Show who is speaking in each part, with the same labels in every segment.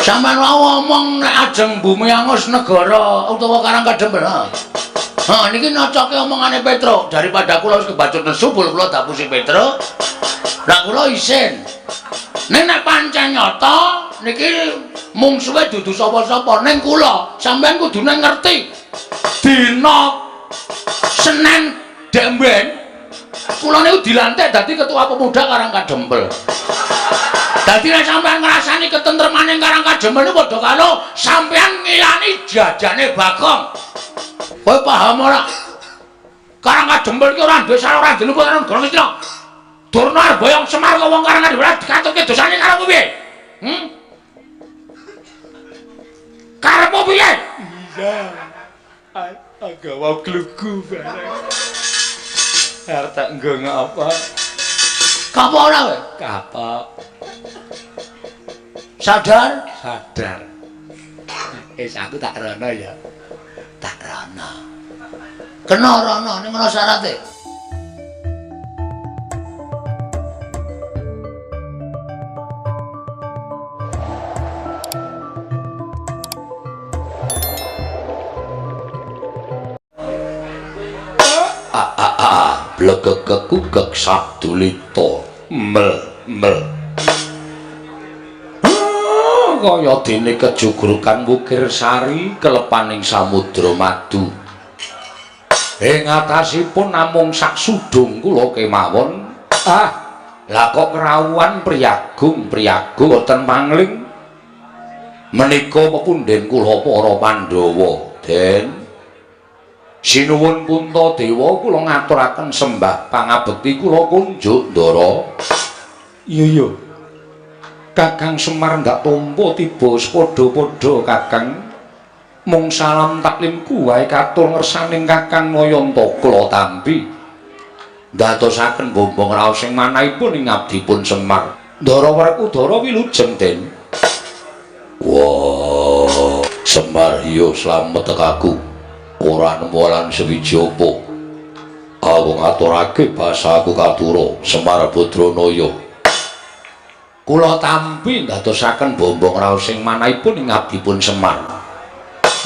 Speaker 1: Sampeyan wau omong nek ajeng bumi angus negara utawa Karang Kadempel. Ha, niki nocoke omongane Petruk. Daripada kula wis kebacut nesu kula dapusi Petruk. Lah kula isin. Ning nek pancen nyata niki mungsuhe dudu sapa-sapa ning kula, sampeyan kudune ngerti. Dina Senin dek mben kula niku dilantik dadi ketua pemuda Karang Kadempel. Dadi nek sampeyan ngrasani ketentremane Karang Kadempel niku padha karo sampeyan ngilani jajane Bagong. Kowe paham ora? Karang Kadempel iki ora duwe salah ora duwe luput karo negara Ngastina. Durna arep boyong Semar kok wong Karang Kadempel dikaturke dosane karo piye? Hmm? Karepmu piye?
Speaker 2: Iya. Agawa glugu bareng. Arep tak nggo ngapa?
Speaker 1: Kapok ora kowe?
Speaker 2: Kapok.
Speaker 1: Sadar?
Speaker 2: Sadar. Wis aku tak rono ya.
Speaker 1: Tak rono. Kena rono ning ngono syarate. Blegegegugeg sabdulita mel mel. Kaya dene kejugrukan Wukir Sari kelepaning samudra madu. Ing atasipun namung sak sudung kula kemawon. Ah, lah kok kerawuhan priyagung priyagung boten pangling. Menika pepundhen kula para Pandhawa, Den. Sinuwun Puntadewa kula ngaturaken sembah pangabekti kula kunjuk Ndara.
Speaker 2: Iya iya. Kakang Semar ndak tampa tiba sepadha-padha Kakang.
Speaker 1: Mung salam taklimku wae katur ngersaning Kakang Nayanta kula tampi. Ndadosaken bombong raos sing manahipun ing abdipun Semar. Ndara Werkudara wilujeng, Den. Wah, Semar yo slamet tekaku. Ora nemu lan sewiji apa. Aku ngaturake basa aku katura Semar Badranaya. Kula tampi ndadosaken bombong raos sing manahipun ing abdipun Semar.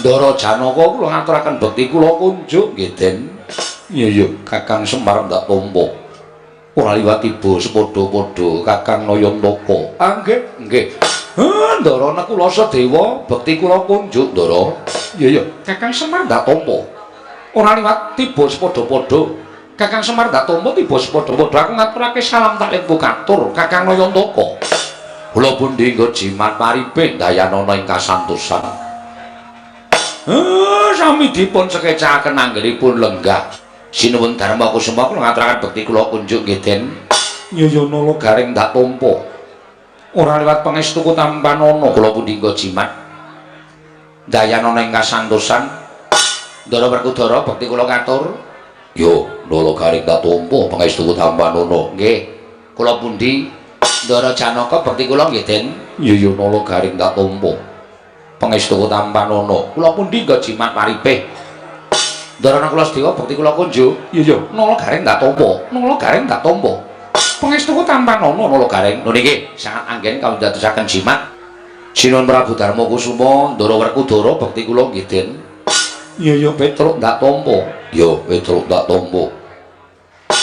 Speaker 1: Ndara Janaka kula ngaturaken bekti kula kunjuk nggih, Den.
Speaker 2: Iya iya, Kakang Semar ndak tampa.
Speaker 1: Ora liwat tiba sepadha-padha Kakang Nayantaka. Ah nggih, nggih. Ndara Nakula Sadewa bekti kula kunjuk, Ndara.
Speaker 2: Iya iya, Kakang Semar ndak tampa.
Speaker 1: Ora liwat tiba sepadha-padha. Kakang Semar ndak tampa tiba sepadha-padha aku ngaturake salam taklimku katur Kakang Nayantaka. Kula pundi nggo jimat paripe ndayanana ing kasantosan. Sami dipun sekecakaken anggenipun lenggah. Sinuwun Darma Kusuma kula ngaturaken bekti kula kunjuk nggih, Den.
Speaker 2: Iya iya, Nala
Speaker 1: Garing ndak tampa. Ora liwat pangestuku tampanana kula pundi nggo jimat. Ndayanana ing kasantosan. Ndara Werkudara bekti kula katur. Yo, Nala Garing ndak tampa pangestuku tampanana. Nggih. Kula pundi Ndara Janaka bekti kula nggih, Den.
Speaker 2: Iya iya, Nala Garing ndak tampa.
Speaker 1: Pangestuku tampanana. Kula pundi nggo jimat paripih. Ndara Nakula Sadewa bekti kula kunjuk.
Speaker 2: Iya iya,
Speaker 1: Nala Garing ndak tampa. Nala Garing ndak tampa. Pangestuku tampanana Nala Garing. Lho niki sangat anggen kawundadosaken jimat. Sinuwun Prabu Darma Kusuma, Ndara Werkudara bekti kula nggih, Den.
Speaker 2: Iya iya,
Speaker 1: Petruk ndak tampa. Ya, Petruk ndak tampa.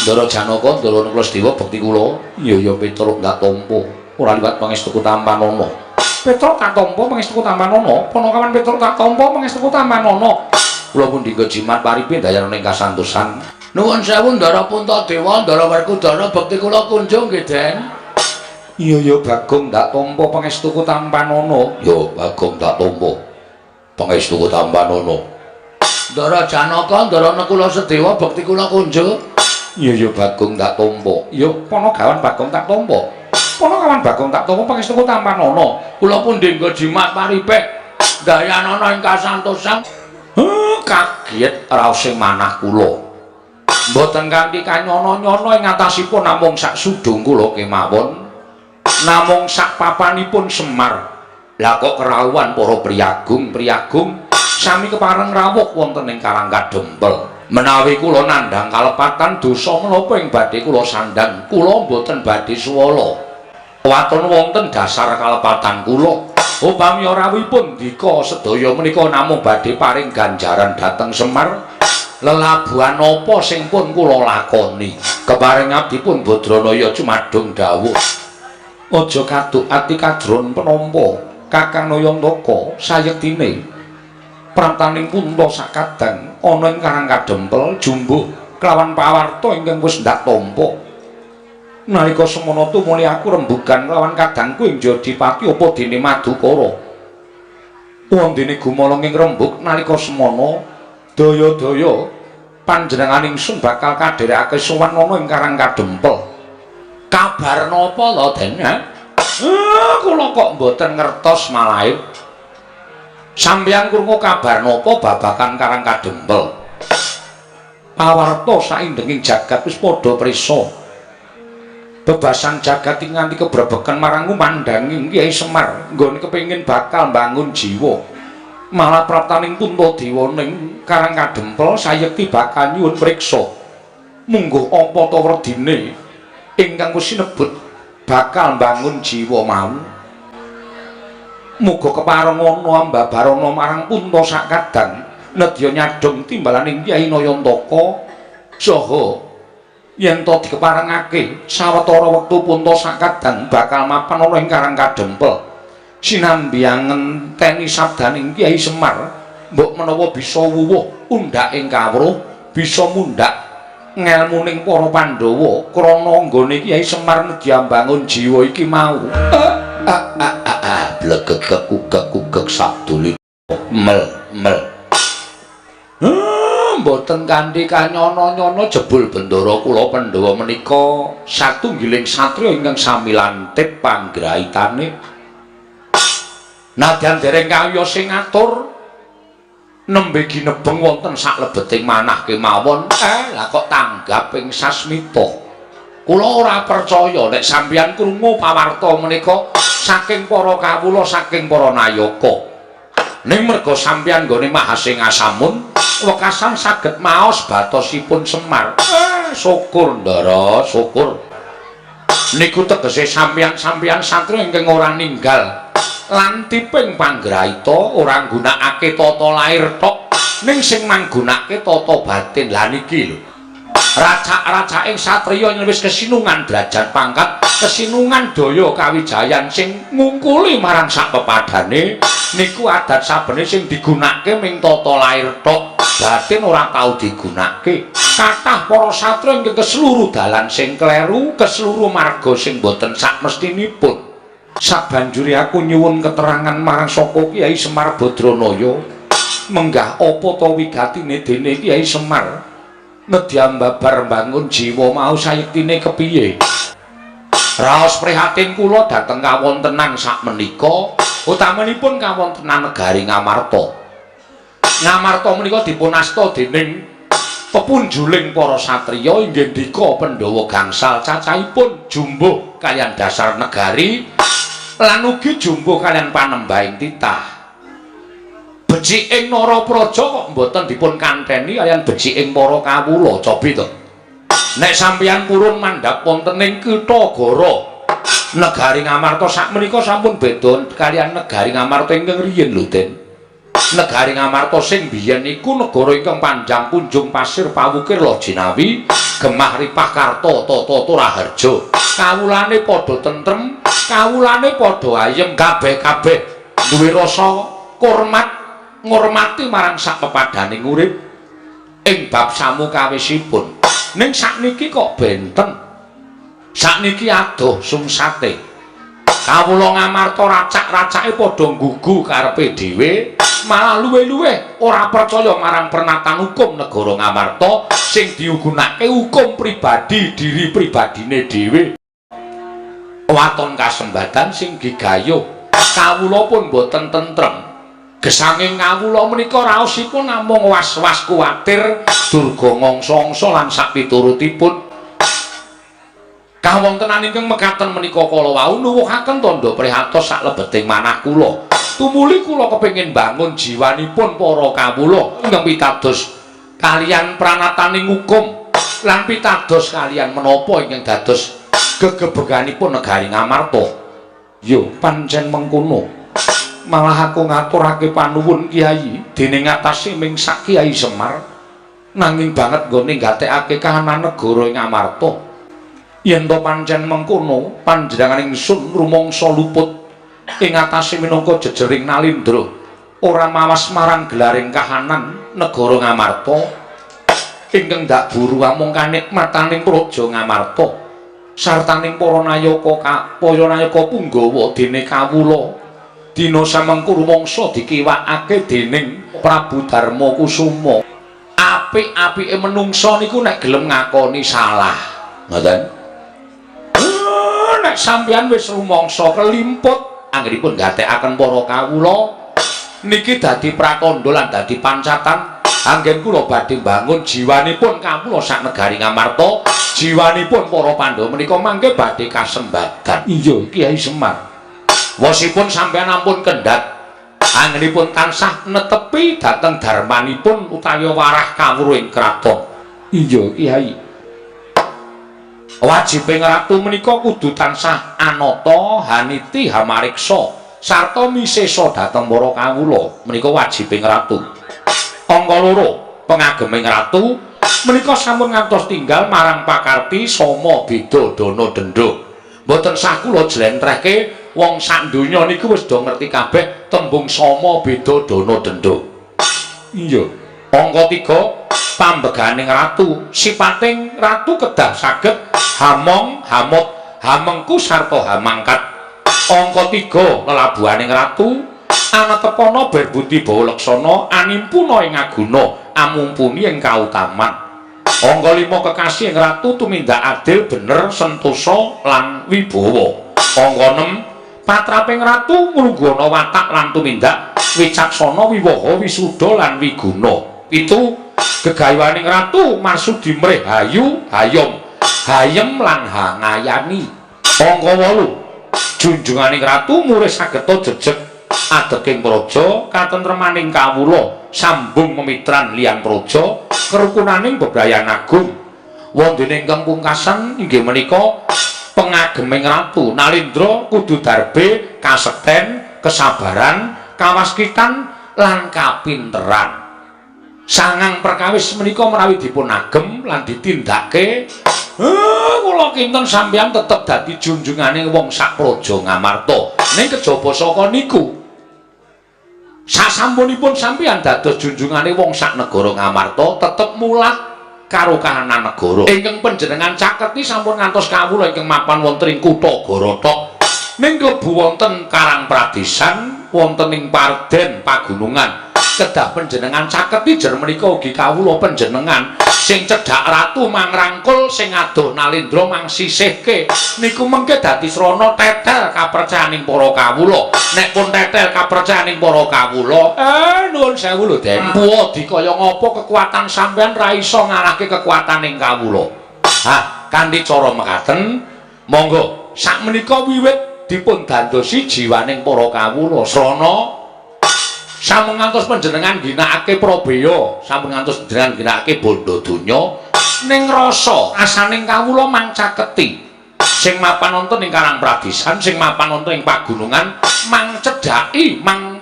Speaker 1: Ndara Janaka, Ndara Nakula Sadewa bekti kula.
Speaker 2: Iya iya,
Speaker 1: Petruk ndak tampa. Ora liwat pangestuku tampanana.
Speaker 2: Petruk tak tampa pangestuku tampanana. Panakawan Petruk tak tampa pangestuku tampanana.
Speaker 1: Kula pundi nggo jimat paripe ndayanana ing kasantosan. Nuwun sewu Ndara Puntadewa, Ndara Werkudara bekti kula kunjung nggih, Den.
Speaker 2: Iya iya, Bagong ndak tampa pangestuku tampanana.
Speaker 1: Ya, Bagong ndak tampa. Pangestuku tampanana. Ndara Janaka, Ndara Nakula Sadewa bekti kula kunjuk.
Speaker 2: Iya iya,
Speaker 1: Bagong ndak tampa.
Speaker 2: Ya, Panagawan Bagong tak tampa. Panakawan Bagong tak tampa pangestuku tampanana.
Speaker 1: Kula pundi nggo jimat paripe ndayanana ing kasantosan. Kaget raos sing manah kula. Mboten kanthi kanyono-nyono ing atasipun namung sak sudung kula kemawon. Namung sak papanipun Semar. Lah kok kerawuhan para priyagung priyagung sami kepareng rawuh wonten ing Karang Kadempel. Menawi kula nandhang kalepatan dosa menapa ing badhe kula sandhang, kula mboten badhe suwala. Waton wonten dasar kalepatan kula. Upami rawuhipun dika sedaya menika namung badhe paring ganjaran dhateng Semar. Lelabuhan apa sing pun kula lakoni? Keparing abdi pun Badranaya cumadung dawuh. Aja kaduk ati kajron penampa Kakang Nayantaka, sayektine praptaning Punta sakadang ana ing Karang Kadempel jumbuh kelawan pawarta ingkang wis ndak tampa. Nalika semana tumuli aku rembugan kelawan kadangku ing Jodipati apa dene Madukara. Wondene gumaleng ing rembug nalika semana daya-daya panjenengan ingsun bakal kadherekake sowan ana ing Karang Kadempel. Kabar napa to, Den? Kula kok mboten ngertos malahe. Sampeyan krungu kabar napa babagan Karang Kadempel? Pawarta saindenging jagat wis padha prisa. Bebasan jagat iki nganti kebrebeken marang ngumandhanging Kyai Semar nggone kepengin bakal mbangun jiwa. Malah praptaning Puntadewa ning Karang Kadempel sayekti bakal nyuwun priksa. Mungguh apa ta werdine ingkang wis sinebut bakal mbangun jiwa mau. Muga kepareng ana ambabarana marang Punta sakadang nedya nyadhong timbalaning Kyai Nayantaka saha yen to dikeparengake sawetara wektu Punta sakadang bakal mapan ana ing Karang Kadempel sinambi ngenteni sabdaning Kyai Semar mbok menawa bisa wuwuh undhaking kawruh bisa mundhak ngelmuning para Pandhawa krana nggone Kyai Semar nedya mbangun jiwa iki mau. Blegegek ugek ugek sabduli mel mel. Mboten kanthi kanyono-nyono jebul bendara kula Pandhawa menika satunggiling satriya ingkang sami lantip panggraitane. Nadyan dereng kawiyos sing ngatur nembe ginebeng wonten saklebeting manah kemawon. Lah kok tanggap ing sasmita. Kula ora percaya nek sampeyan krungu pawarta menika saking para kawula, saking para nayaka. Ning merga sampeyan nggone Mahasingasamun wekasan saged maos batosipun Semar. Syukur Ndara, syukur. Niku tegese sampeyan-sampeyan satriya ingkang ora ninggal lantiping panggraita, ora nggunakake tata lair tok, ning sing manggunakake tata batin. Lah niki lho. Racak-racaking satriya yen wis kesinungan derajat pangkat, kesinungan daya kawijayan sing ngungkuli marang sak pepadane, niku adat sabene sing digunakake ming tata lair tok, batin ora tau digunakake. Kathah para satriya ingkang keseluruh dalan sing kleru, keseluruh marga sing boten sakmestinipun. Sabanjure aku nyuwun keterangan marang saka Kyai Semar Badranaya, menggah apa ta wigatine dene Kyai Semar nedya babar mbangun jiwa mau sayektine kepiye? Raos prihatin kula dhateng kawontenan sakmenika, utamanipun kawontenan negari Ngamarta. Ngamarta menika dipun asta dening pepunjuling para satriya inggih ndika Pandhawa gangsal cacahipun jumbuh kaliyan dasar negari lan ugi jumbuh kaliyan panembahing titah. Beciking Narapraja kok mboten dipun kanteni kaliyan beciking para kawula, cobi to. Nek sampeyan purun mandhap wonten ing Kitha Gara, negari Ngamarta sakmenika sampun beda kaliyan negari Ngamarta ingkang riyin lho, Den. Negari Ngamarta sing biyen iku negara ingkang panjang punjung pasir pawukir loh jinawi, gemah ripah karta tata raharja. Kawulane padha tentrem, kawulane padha ayem, kabeh-kabeh duwe rasa hormat ngurmati marang sak pepadaning urip ing bab samukawisipun. Ning sakniki kok benten. Sakniki adoh sungsate. Kawula Ngamarta racak-racake padha nggugu karepe dhewe, malah luwih-luwih ora percaya marang pernatan hukum negara Ngamarta sing diugunake hukum pribadi diri pribadine dhewe. Waton kasembadan sing gigayuh kawula pun boten tentrem. Gesanging kawula menika raosipun namung was-was kuwatir durga ngangsa-angsa lan sapiturutipun. Kawontenan ingkang mekaten menika kala wau nuwuhaken tandha prihatos saklebeting manah kula. Tumuli kula kepengin bangun jiwanipun para kawula ingkang pitados kaliyan pranataning hukum lan pitados kaliyan menapa ingkang dados gegebeganipun negari Ngamarta. Yo pancen mengkono.
Speaker 2: Malah aku ngaturake panuwun Kiai dening ngatasé ming sak Kiai Semar nanging banget nggone gatekake kahanan negara ing Amarta. Yen to pancen mengkono, panjenengan ingsun rumangsa luput ing atase minangka jejering Nalindra, ora mawas marang gelaring kahanan negara Ngamarta ingkang dak buru amung kanikmataning praja Ngamarta sartaning para nayaka para nayaka punggawa dene kawula dina samengko rumangsa dikiwakake dening Prabu Darma Kusuma.
Speaker 1: Apik-apike menungsa niku nek gelem ngakoni salah. Ngoten.
Speaker 2: Nek sampeyan wis rumangsa kelimput
Speaker 1: anggenipun gatekaken para kawula niki dadi pratandha lan dadi pancatan anggen kula badhe mbangun jiwanipun kawula sak negari Ngamarta, jiwanipun para Pandhawa menika mangke badhe kasembadan.
Speaker 2: Iya, Kiai Semar.
Speaker 1: Wosipun sampeyan ampun kendhat anggenipun tansah netepi dhateng darmanipun utawi warah kawruh ing kraton.
Speaker 2: Iya, Kiai.
Speaker 1: Wajibing ratu menika kudu tansah anata haniti hamariksa sarta misesa dhateng para kawula menika wajibing ratu. Angka loro, pengageming ratu menika sampun ngantos tinggal marang pakarti sama beda dana denda. Mboten sah kula jlentrehke, wong sak donya niku wis do ngerti kabeh tembung sama beda dana denda.
Speaker 2: Iya.
Speaker 1: Angka 3, pambeganing ratu, sipating ratu kedah saged hamong, hamot, hamengku sarta hamangkat. Angka 3, lelabuhaning ratu anetepana berbudi bawa laksana animpuna ing aguna amumpuni ing kautaman. Angka 5, kekasih ing ratu tumindak adil bener sentosa lan wibawa. Angka 6, patraping ratu nglungguhana watak lan tumindak wicaksana wiwaha wisuda lan wiguna. 7, gegayuhaning ratu marsudi mrih hayu hayom hayem lan hangayani. Angka 8, junjunganing ratu murih sageta jejeg adeking praja katentremaning kawula sambung memitran liyan praja kerukunaning bebrayan agung. Wondene ingkang pungkasan inggih menika pengageming ratu Nalindra kudu darbe kasekten, kesabaran, kawaskitan lan kapinteran. Sangang perkawis menika menawi dipun agem lan ditindakake, kula kinten sampeyan tetep dadi junjungane wong sak praja Ngamarta. Ning kejaba saka niku, sasampunipun sampeyan dados junjungane wong sak negara Ngamarta, tetep mulat karo kahanan negara. Ingkang panjenengan caketi sampun ngantos kawula ingkang mapan wonten ing kutha Gorotok. Ning klebu wonten Karang Pradesan, wonten ing Parden Pagunungan. Kedah panjenengan caketi jer menika ugi kawula panjenengan sing cedhak ratu mangrangkul, sing adoh Nalindra mangsisihke niku mengke dadi srana tetel kapercayaning para kawula. Nek pun tetel kapercayaning para kawula, nuwun sewu lho Den, puwadi kaya ngapa kekuatan sampeyan ra iso ngalahke kekuataning kawula. Ha, kanthi cara mekaten monggo sakmenika wiwit dipun dandosi jiwaning para kawula srana sampun ngantos panjenengan ginakake prabeya, sampun ngantos panjenengan ginakake bondo donya, ning rasa asaning kawula mangcaketi sing mapan wonten ing Karang Pradesan, sing mapan wonten ing pagunungan, mang cedhaki, mang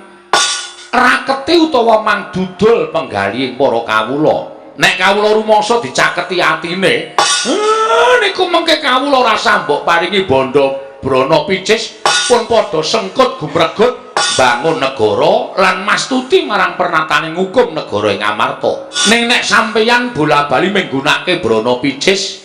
Speaker 1: raketi utawa mang dudul penggalihing para kawula. Nek kawula rumangsa dicaketi atine, niku mengke kawula rasa mbok paringi bondo brana picis pun padha sengkut gumregut bangun negara lan mastuti marang pernatane ngukum negara ing Amarta. Ning nek sampeyan bola-bali menggunakake brana picis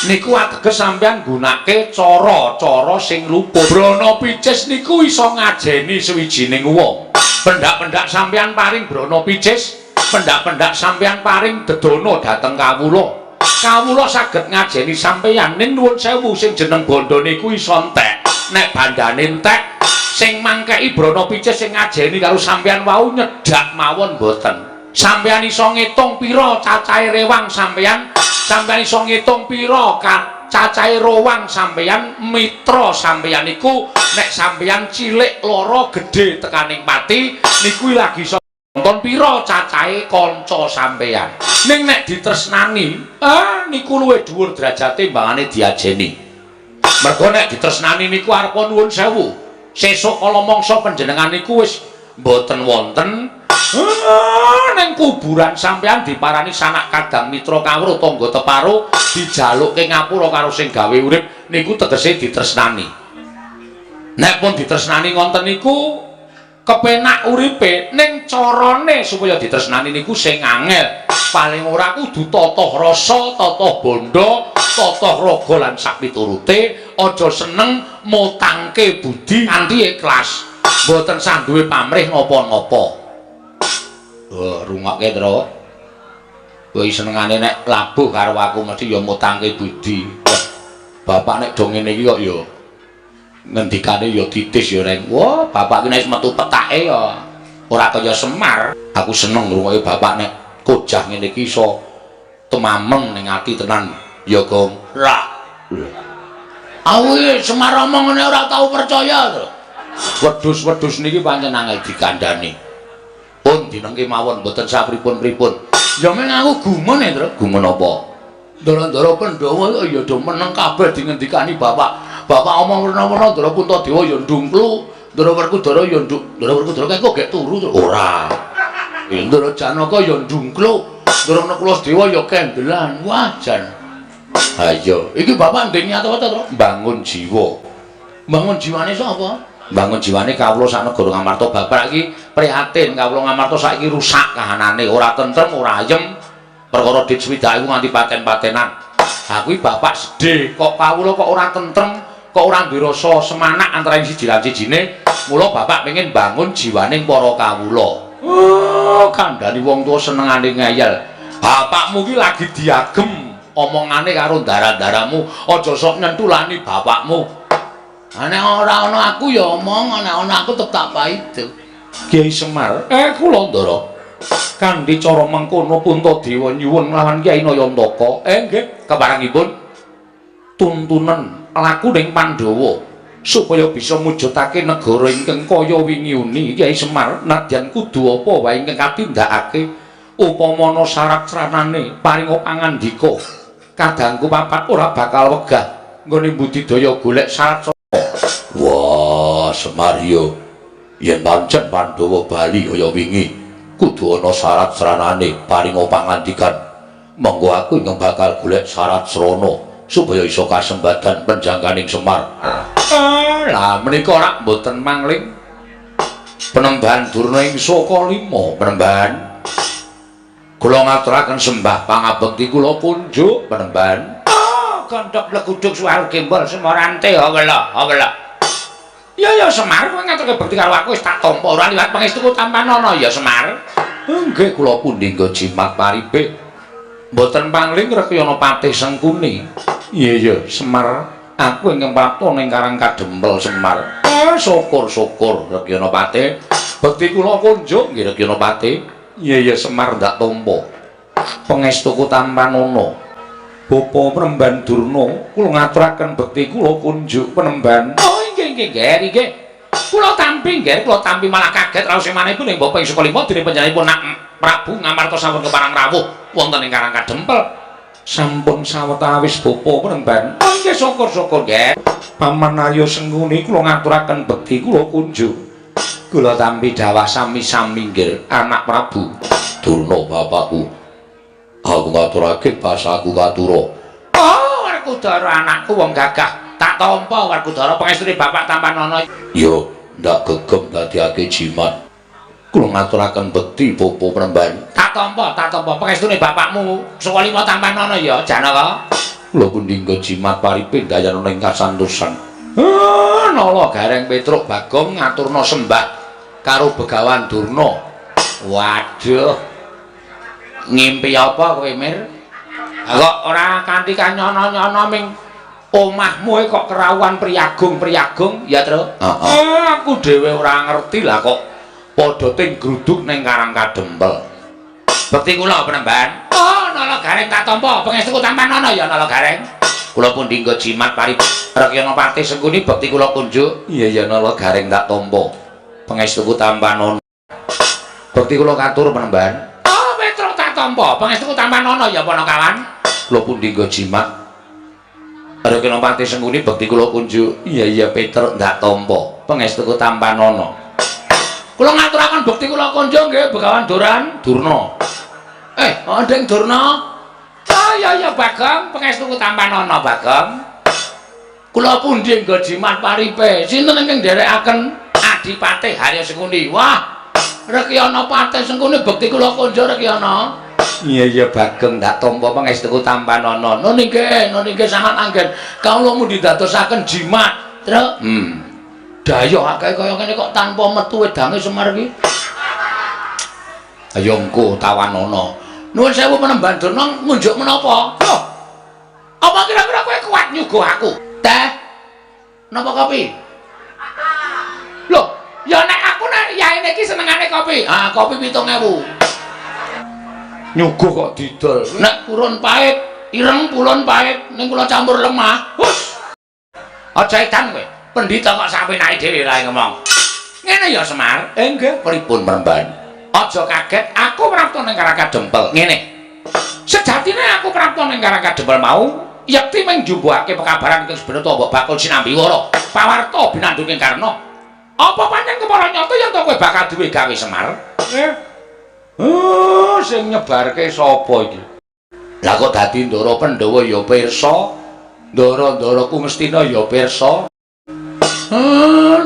Speaker 1: niku ateges sampeyan nggunakake cara-cara sing luput. Brana picis niku iso ngajeni suwijining wong. Pendak-pendak sampeyan paring brana picis, pendak-pendak sampeyan paring dedono dhateng kawula. Kawula saged ngajeni sampeyan, ning nuwun sewu sing jeneng bondo niku iso entek. Nek bandane entek, sing mangkeki brana picis sing ngajeni karo sampeyan wau nyedhak mawon mboten. Sampeyan iso ngitung pira cacahe rewang sampeyan, sampeyan iso ngitung pira cacahe rowang sampeyan, mitra sampeyan iku nek sampeyan cilik lara gedhe tekaning pati niku lagi iso nonton pira cacahe kanca sampeyan. Ning nek ditresnani, niku luwih dhuwur derajate mbangane diajeni. Mergo nek ditresnani niku arepa nuwun sewu,
Speaker 2: Sesuk kala mangsa panjenengan niku wis mboten wonten ning kuburan sampean diparani sanak kadang mitra kawruh tangga teparo dijalukke ngapura karo sing gawe urip niku tegese ditresnani. Nek pun ditresnani ngonten niku kepenak uripe, ning carane supaya ditresnani niku sing angel. Paling ora kudu tata rasa, tata bandha, tata raga lan sakpiturute, aja seneng mutangke budi kanthi ikhlas. Mboten sah duwe pamrih napa-napa. Oh, rungokke, Tru. Kowe senengane nek labuh karo aku mesti ya mutangke budi. Wah, bapak nek do ngene iki kok ya ngendikane ya titis ya, Reng. Wah, bapak ki nek metu petake ya ora kaya Semar. Aku seneng ngrungokke bapak nek kojah ngene iki iso temameng ning ati tenan. Ya, Gong. Ra. Aku iki Semar omong ngene ora tau percaya to. Wedhus-wedhus niki pancen angel dikandhani. Pun dinengke mawon mboten sapripun-pripun. Ya men aku gumun e, Tru. Gumun apa? Ndara-ndara Pandhawa ya do meneng kabeh dingendikani bapak. Bapak omong werna-werna, Ndara Puntadewa ya ndungklu, Ndara Werkudara ya nduk, Ndara Werkudara kae kok gek turu, Tru. Ora. Ya Ndara Janaka ya ndungklu, Ndara Nakula Dewa ya kendelan. Wah, jan. Ha iya, iki bapak ndek niat apa to, Tru? Bangun jiwa. Bangun jiwane sapa? Bangun jiwane kawula sak negara Ngamarta. Bapak iki prihatin kawula Ngamarta saiki rusak kahanane, ora tentrem, ora ayem. Perkara dit swidak iku nganti paten-patenan. Ha kuwi bapak sedih, kok kawula kok ora tentrem, kok ora duwe rasa semanak antara siji lan sijine. Mula bapak pengen bangun jiwaning para kawula. Oh, kandhani wong tuwa senengane ngeyel. Bapakmu ki lagi diagem omongane karo ndara-ndaramu, aja sok nyentulani bapakmu. Ha nek ora ana aku ya omong, nek ana aku tetep tak paido. Kyai Semar, kula Ndara. Kanthi cara mengkono Puntadewa nyuwun lawan Kyai Nayantaka. Nggih, keparengipun tuntunan laku ning Pandhawa supaya bisa mujudake negara ingkang kaya wingi uni. Kyai Semar, nadyan kudu apa wae ingkang katindakake upama ana syarat sranane paringa pangandika, kadangku papat ora bakal wegah nggone budidaya golek syarat. Wah, Semar yo, yen pancen Pandhawa bali kaya wingi kudu ana syarat sranane paringa pangandikan. Monggo aku ingkang bakal golek syarat srana supaya iso kasembadan penjangkaning Semar. Lah menika rak mboten mangling Penembahan Durna ing Saka 5 Penembahan. Kula ngaturaken sembah pangabekti kula kunjuk Penembahan. Ah, gondhok bleguduk suwar gembol semorante hawela hawela. Ya ya Semar, kowe ngaturke bekti karo aku wis tak tampa ora liwat pangestuku tampanana ya Semar. Nggih, kula pundi nggo jimat paripe. Mboten pangling Rekyana Patih Sengkuni. Iya ya Semar, aku ingkang prapta ning Karang Kadempel Semar. Syukur-syukur Rekyana Patih. Bekti kula kunjuk nggih Rekyana Patih. Iya ya Semar ndak tampa. Pangestuku tampanana. Bapa Penemban Durna, kula ngaturaken bekti kula kunjuk Penemban. Oh nggih nggih nggih nggih. Kula tampi nggih, kula tampi malah kaget raos manipun ing Bapa ing Suka Lima dene panjenenganipun nak Prabu Ngamarta sampun keparang rawuh wonten ing Karang Kadempel. Sampun sawetawis Bapa Penemban. Oh nggih syukur-syukur nggih. Paman Arya Sengkuni kula ngaturaken bekti kula kunjuk. Kula tampi dawah sami-sami nggih anak Prabu Durna bapakku. Aku ngaturake basaku katura. Oh, Werkudara anakku wong gagah. Tak tampa Werkudara pangestune bapak tampanana. Yo, ndak gegem dadiake jimat. Kula ngaturaken bekti Bapa Penemban. Tak tampa, tak tampa pangestune bapakmu Suka Lima tampanana ya, Janaka. Kula pundi nggo jimat paripe dayana ing kasantosan. Ah, nala Gareng Petruk Bagong ngaturna sembah karo Begawan Durna. Waduh. Ngimpi apa kowe, Mir? Kok ora kanthi kanyono-nyono ming omahmu kok kerawuhan priyagung-priyagung ya, Tru? Heeh. Aku dhewe ora ngerti lah kok padha ting gruduk ning Karang Kadempel. Bekti kula Penemban. Oh, Nala Gareng tak tampa. Pangestuku tampanana ya Nala Gareng. Kula pundi nggo jimat pari Rekyana Patih Sengkuni bekti kula kunjuk. Iya ya Nala Gareng tak tampa. Pangestuku tampanana. Bekti kula katur Penemban. Oh, Petruk tak tampa. Pangestuku tampanana ya Panakawan. Kula pundi nggo jimat Rekyana Patih Sengkuni bekti kula kunjuk. Iya iya Petruk ndak tampa.
Speaker 1: Pangestuku tampanana. Kula ngaturaken bekti kula konjo nggih Begawan Duran Durna. Ndeng Durna. Oh iya iya Bagong, pangestuku tampanana Bagong. Kula pundi nggo jimat paripe? Sinten ingkang nderekaken Adipati Harya Sengkuni? Wah, Rekyana Patih Sengkuni bekti kula konjo Rekyana. Iya iya Bagong, ndak tampa pangestuku tampanana. Nun inggih, nun inggih sangat anggen. Kawula mundi dadosaken jimat. Truk. Dayoh akeh kaya ngene kok tanpa metu wedange Semar iki. Ayo engko tawanana. Nuwun sewu Penemban Durna ngunjuk menapa? Loh. Apa kira-kira kowe kuat nyuguh aku? Teh. Napa kopi? Loh, ya nek aku nek yaene iki senengane kopi. Ah, kopi 7000. Nyuguh kok didol. Nek purun pahit, ireng pulun pahit, ning kula campur lemah. Hus. Aja edan kowe. Pendhita kok sapenake dhewe rae ngomong. Ngene ya Semar. Nggih, pripun Penemban? Aja kaget, aku prapta ning Karang Kadempel. Ngene. Sejatine aku prapta ning Karang Kadempel mau yekti mung njumbuhake pekabaran ingkang sebeneta mbok bakul sinambi wara. Pawarta binandunging Karna. Apa pancen kepara nyata yen to kowe bakal duwe gawe Semar? Oh, sing nyebarke sapa iki? Lah kok dadi Ndara Pandhawa ya pirsa, Ndara-ndaraku Ngastina ya pirsa.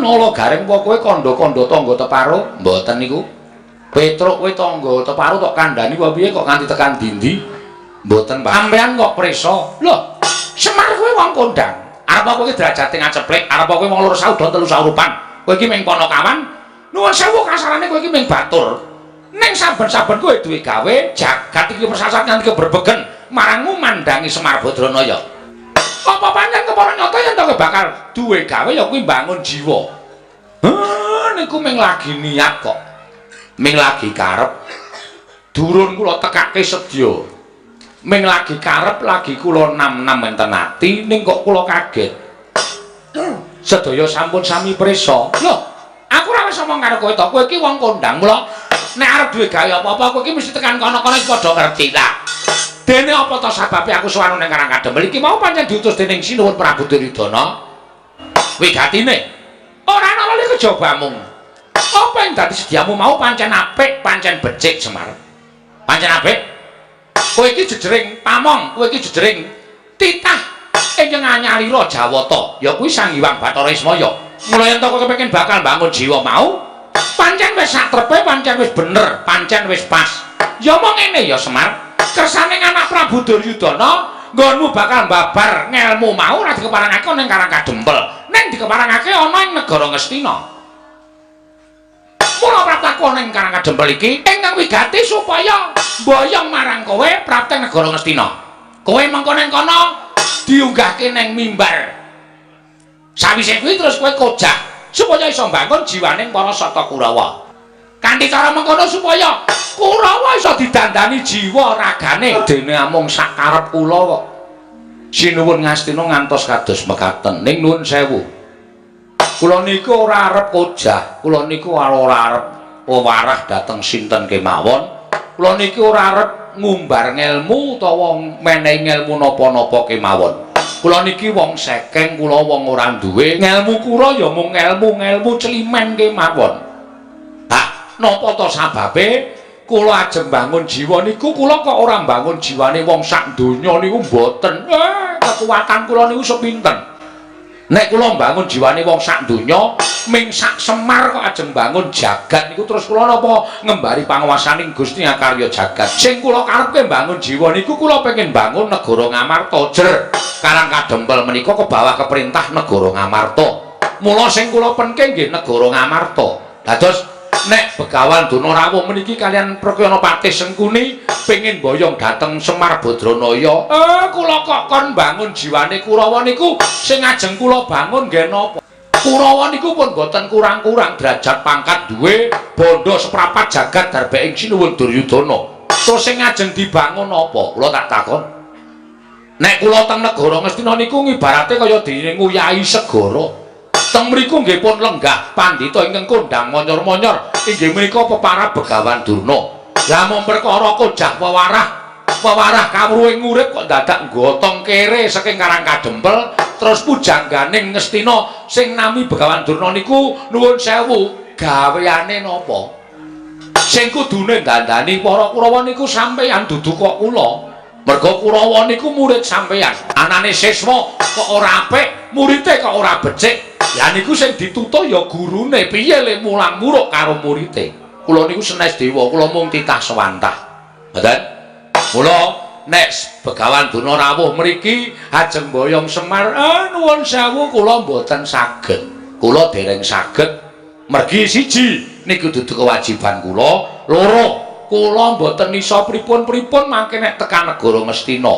Speaker 1: Nala Gareng apa kowe kandha-kandha tangga teparo? Mboten niku. Petruk kowe tangga teparo tok kandhani apa piye kok nganti tekan dindi? Mboten, Pak. Sampeyan kok prisa? Loh, Semar kowe wong kondang. Arep kowe iki derajate ngaceplik, arep kowe wong loro saudha telu saurupan. Kowe iki ming panakawan. Nuwun sewu kasarane kowe iki ming batur. Ning saben-saben kowe duwe gawe, jagat iki persasat nganti keberbegen marangmu mandangi Semar Badranaya. Apa pancen kepara nyata yen to kowe bakal duwe gawe ya kuwi mbangun jiwa. Heh, niku ming lagi niat kok. Ming lagi karep. Durun kula tekake sedya. Ming lagi karep lagi kula nam-nam enten ati ning kok kula kaget. Sedaya sampun sami prisa. Loh, aku ora wis omong karo kowe to. Kowe iki wong kondang, mula nek arep duwe gawe apa-apa kowe iki mesti tekan kono-kono iki padha ngerti lah. Dene apa to sababe aku sowan ning Karang Kadempel iki mau pancen diutus dening Sinuwun Prabu Duryudana. Wigatine ora ana lali kejabamu. Apa yang dadi sediamu mau pancen apik, pancen becik Semar. Pancen apik. Kowe iki jejering pamong, kowe iki jejering titah ingkang anyalira Jawata, ya kuwi Sang Hyang Bathara Ismaya. Mula yen to kowe kepengin bakal bangun jiwa mau, pancen wis satrepe, pancen wis bener, pancen wis pas. Ya mong ngene ya Semar, kersane anak Prabu Duryudana nggonmu bakal babar ngelmu mau ora dikeparangake ana ing Karang Kadempel, ning dikeparangake ana ing negara Ngastina. Mula praptaku ana ing Karang Kadempel iki ingkang wigati supaya mboyong marang kowe prapta negara Ngastina. Kowe mengko ning kono diunggahke ning mimbar. Sawise kuwi terus kowe kojah supaya iso mbangun jiwaning para Sata Kurawa. Kanthi cara mengkono supaya Kurawa iso didandani jiwa ragane. Dene amung sak karep kula kok. Sinuwun Ngastina ngantos kados mekaten. Ning nuwun sewu. Kula niku ora arep kojah, kula niku ora arep wewarah dhateng sinten kemawon. Kula niku ora arep ngumbar ngelmu utawa menehi ngelmu napa-napa kemawon. Kula niki wong sekeng, kula wong ora duwe ngelmu kura ya mung ngelmu-ngelmu celimen kemawon. Hah, napa to sababe kula ajeng bangun jiwa niku kula kok ora mbangun jiwane wong sak donya niku mboten. Kekuatan kula niku sepinten. Nek kula mbangun jiwane wong sak donya, ming sak Semar kok ajeng bangun jagat niku terus kula napa ngembari panguwasaning Gusti Akarya jagat. Sing kula karepke mbangun jiwa niku kula pengen bangun negara Ngamarta jer. Karang Kadempel menika ke bawah keperintah negara Ngamarta. Mula sing kula penke nggih negara Ngamarta. Dados nek Begawan Durna rawuh meniki kalian Prakyana Patih Sengkuni pengin boyong dhateng Semar Badranaya. Kula kok kon bangun jiwane Kurawa niku sing ajeng kula bangun nggih napa? Kurawa niku pun boten kurang-kurang derajat pangkat duwe bondo seprapat jagat darbe ing Sinuwun Duryudana. Terus sing ajeng dibangun apa? Kula tak takon. Nek kula teng negara Ngastina niku ngibarate kaya dene nguyahi segara. Teng mriku nggih pun lenggah pandhita ingkang kondang monyor-monyor inggih menika peparab Begawan Durna. Lah mung perkara kojah wewarah, wewarah kawruhing urip kok dadak gotong kere saking Karang Kadempel
Speaker 2: Terus pujangganing Ngastina sing nami Begawan Durna niku nuwun sewu, gaweane napa? Sing kudune dandani para Kurawa niku sampeyan, dudu kok kula. Merga Kurawa niku murid sampeyan. Anane siswa kok ora apik, murite kok ora becik. Lah niku sing ditutuh ya gurune, piye le mulang muruk karo murite. Kula niku senes dewa, kula mung titah sewantah. Ngoten? Mula nek Begawan Durna rawuh mriki ajeng boyong Semar, nuwun sewu, kula mboten saged. Kula dereng saged. Mergi siji, niku dudu kewajiban kula. Loro, kula mboten iso pripun-pripun mangke nek tekan negara Ngastina.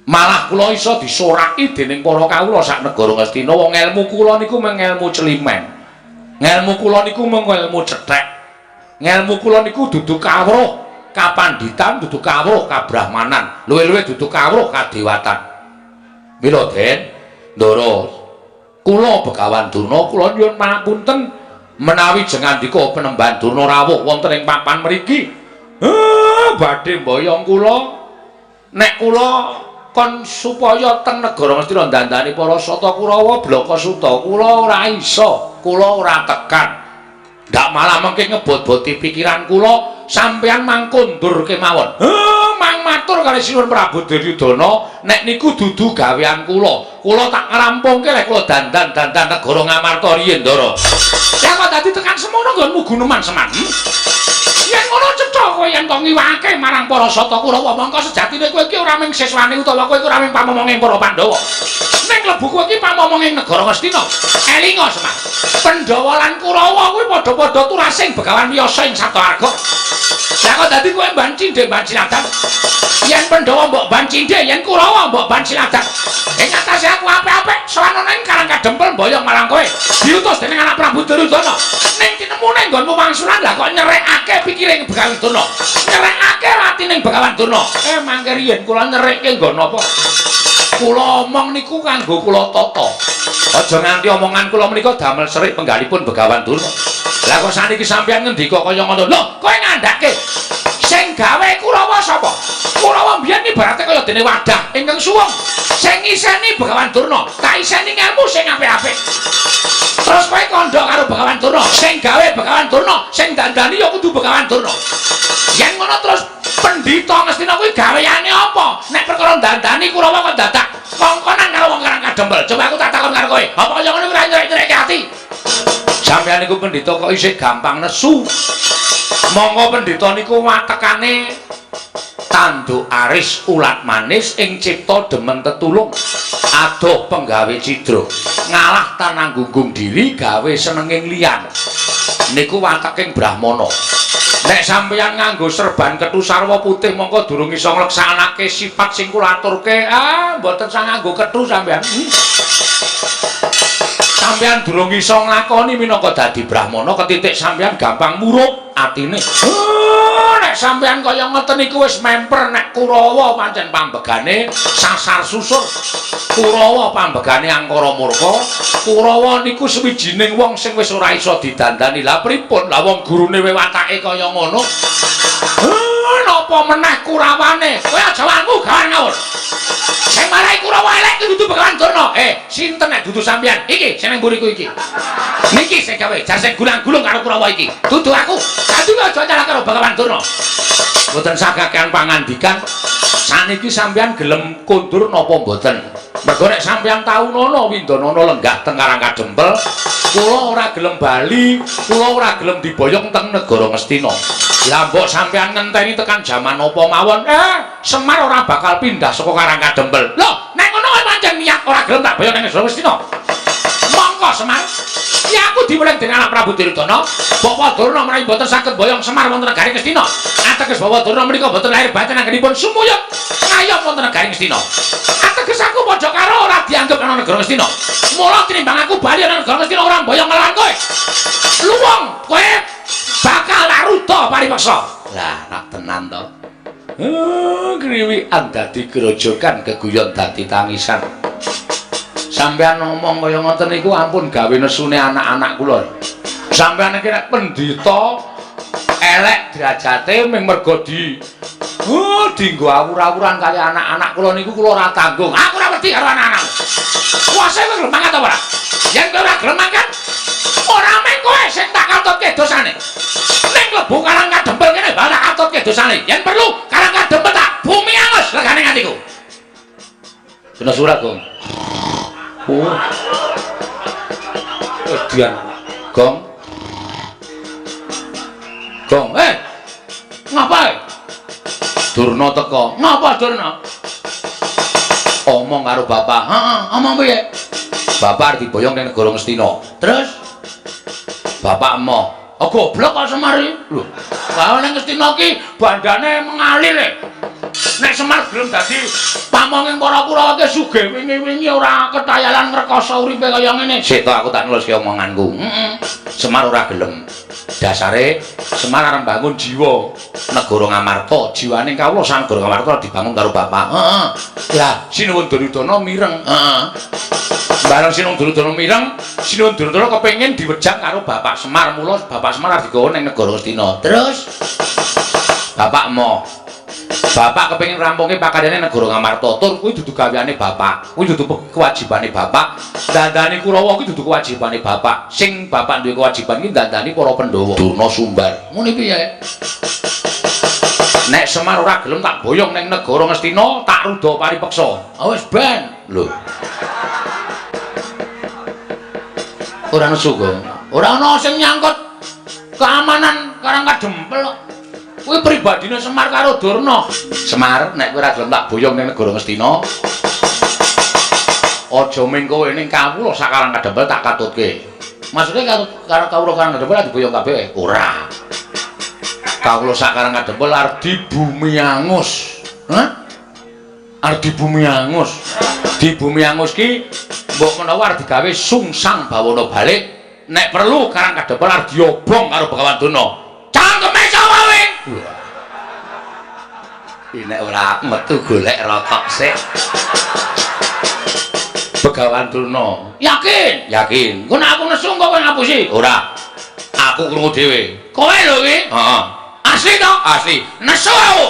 Speaker 2: Malah kula iso disoraki dening para kawula sak negara Ngastina. Wong elmu kula niku mung elmu celimen. Ngelmu kula niku mung elmu cethek. Ngelmu kula niku dudu kawruh kapanditan, dudu kawruh kabrahmanan, luwih-luwih dudu kawruh kadewatan. Mila Den, Ndara, kula Begawan Durna kula nyuwun pangapunten menawi jengandika Penemban Durna rawuh wonten ing papan mriki. Badhe mboyong kula, nek kula kon supaya teng negara Ngastina dandani para Sata Kurawa blaka suta, kula ora iso, kula ora tekan. Ndak malah mengke ngebot-boti pikiran kula, sampeyan mangkondur kemawon. Mang matur kali Sinuwun Prabu Duryudana, nek niku dudu gawean kula. Kula tak ngrampungke lek kula dandan-dandan negara Ngamarta riyin, Ndara. Ya kok dadi tekan semono nggonmu guneman, Semar? Yen ngono cetha kowe yen kok ngiwake marang para Sata Kurawa, mongko sejatine kowe iki ora mung siswane utawa kowe iki ora mung pamomonge para Pandhawa. Ning klebu kowe iki pamomonge negara Ngastina. Elinga, Semar. Pandhawa lan Kurawa kuwi padha-padha turasing Begawan Wiyasa ing Satawarga. Lah kok dadi kowe mban cindhe mban siladan? Yen Pandhawa mbok ban cindhe, yen Kurawa mbok ban siladan. Ing atase aku apik-apik sowan ana ing Karang Kadempel mboyong marang kowe. Diutus dening anak Prabu Duryudana. Ning tinemune nggonmu wangsulan, lah kok nyerekake pikiring Begawan Durna. Nyerekake atining Begawan Durna. Mangke riyen kula nyerekke nggon apa? Kula omong niku kanggo kula tata. Aja nganti omongan kula menika damel serik penggalipun Begawan Durna. Lah kok saniki sampeyan ngendika kaya ngono? Lho, kowe ngandhake sing gawe Kurawa sapa? Kurawa mbiyen ibarate kaya dene wadah ingkang suwung. Sing ngiseni Begawan Durna, tak iseni ngelmu sing apik-apik. Terus kowe kandha karo Begawan Durna, sing gawe Begawan Durna, sing dandani ya kudu Begawan Durna. Yen ngono terus pendhita Ngastina kuwi gaweane apa? Nek perkara dandani Kurawa kok dadak kongkonan karo wong Karang Kadempel. Coba aku tak takon karo kowe, apa kaya ngono kuwi ora nyerek-nyerekke ati? Sampeyan niku pendhita kok isih gampang nesu. Monggo pendhita niku watekane tanduk aris ulat manis ing cipta demen tetulung, adoh penggawe cidra, ngalah tanang gunggung diri gawe senenging liyan. Niku wateking brahmana. Nek sampeyan nganggo serban kethu sarwa putih mongko durung iso ngleksanake sifat sing kula aturke. Ah, mboten sang nganggo kethu sampeyan. Sampeyan durung iso nglakoni minangka dadi brahmana, ketitik sampeyan gampang murup atine. Oh, nek sampeyan kaya ngoten niku wis memper nek Kurawa pancen pambegane sasar susur. Kurawa pambegane angkara murka. Kurawa niku sewijining wong sing wis ora iso didandani. Lah pripun? Lah wong gurune watake kaya ngono. Napa meneh Kurawane? Kowe aja wangu gawan ngawur. Sing marai Kurawa elek kuwi dudu Begawan Durna. Sinten nek dudu sampeyan? Iki sing nang mburiku iki. Niki sing gawe jar sing gulang-gulung karo Kurawa iki. Dudu aku. Dadi aja nyalah karo Begawan Durna. Mboten sakakean pangandikan. Saniki sampeyan gelem kondur napa mboten? Mergo nek sampeyan taunono windanana lenggah teng Karang Kadempel, kula ora gelem bali, kula ora gelem diboyong teng negara Ngastina. Lah mbok sampeyan ngenteni tekan jaman apa mawon, Semar ora bakal pindah saka Karang Kadempel. Lho, nek ngono kowe pancen niat ora gelem tak boyong nang negara Ngastina. Monggo, Semar. Ya aku diweling dening anak Prabu Duryudana, Bapak Durna menawi mboten saged boyong Semar wonten negari Ngastina. Ateges Bapak Durna menika mboten lahir batin anggenipun sumuyut ngayom wonten negari Ngastina. Ateges aku padha karo ora dianggep ana negara Ngastina. Mula tinimbang aku bali ana negara Ngastina ora boyong ngelan kowe. Luwung, kowe bakal laruda paripeksa. Lah, nak tenan to. Kriwikan dadi grojogan, geguyon dadi tangisan. Sampeyan ngomong kaya ngoten niku ampun gawe nesune anak-anak kula. Sampeyan iki nek pendhita elek derajate mung mergo di Oh, dinggo awur-awuran kali anak-anak kula niku kula ora tanggung. Aku ora wedi karo anak-anak. Kuwase kowe gelem mangkat apa ora? Yen kowe ora gelem mangkat, ora mung kowe sing tak katutke dosane. Ning klebu Karang Kadempel kene bakal tak katutke dosane. Yen perlu Karang Kadempel tak bumi angus regane atiku. Kena surat, Gong. Oh. Edian. Gong. Gong, eh. Ngapain? Durna teko. Ngapa Durna? Omong karo bapak. Heeh, omong piye? Bapak arep diboyong ning negara Ngastina. Terus bapak emoh. Oh goblok kok Semar iki. Lho, wae ning Ngastina ki bandane mengalir e. Nek Semar gelem dadi pamonging para Kurawa ki sugih wingi-wingi ora ketayalan ngrekoso uripe kaya ngene. Sik to aku tak nuliske omonganku. Heeh. Semar ora gelem. Dasare Semar arep bangun jiwa negara Ngamarta, jiwane kawula sak negara Ngamarta dibangun karo bapak. Heeh. Lah, Sinuwun Duryudana mireng. Heeh. Bareng Sinuwun Duryudana mireng, Sinuwun Duryudana kepengin diwejang karo Bapak Semar, mula Bapak Semar arep digawa ning negara Ngastina. Terus Bapak emoh. Bapak kepengin rampungke pakaryane negara Ngamarta, tur kuwi dudu gaweane bapak, kuwi dudu kewajibane bapak. Dandani Kurawa kuwi dudu kewajibane bapak. Sing bapak duwe kewajiban ki dandani para Pandhawa. Durna sumbar. Ngene piye? Nek Semar ora gelem tak boyong ning negara Ngastina, tak ruda paripeksa. Ah wis ben. Lho. Ora nesu kok. Ora ana sing nyangkut keamanan Karang Kadempel kok. Kuwi pribadine Semar karo Durna. Semar, nek kowe ora gelem tak boyong ning negara Ngastina, aja ming kowe ning kawula sak Karang Kadempel tak katutke. Maksude karo kawula Karang Kadempel diboyong kabeh? Ora. Kawula sak Karang Kadempel arep dibumi angus. Hah? Arep dibumi angus. Dibumi angus ki mbok menawa arep digawe sungsang bawana balik. Nek perlu Karang Kadempel arep diobong karo Begawan Durna. Cangkeme sapa kowe? Nek ora metu golek rokok sik. Begawan Durna. Yakin? Yakin. Engko nek aku nesu engko kowe ngapusi? Ora. Aku krungu dhewe. Kowe lho iki? Heeh. Asli to? Asli. Nesu aku.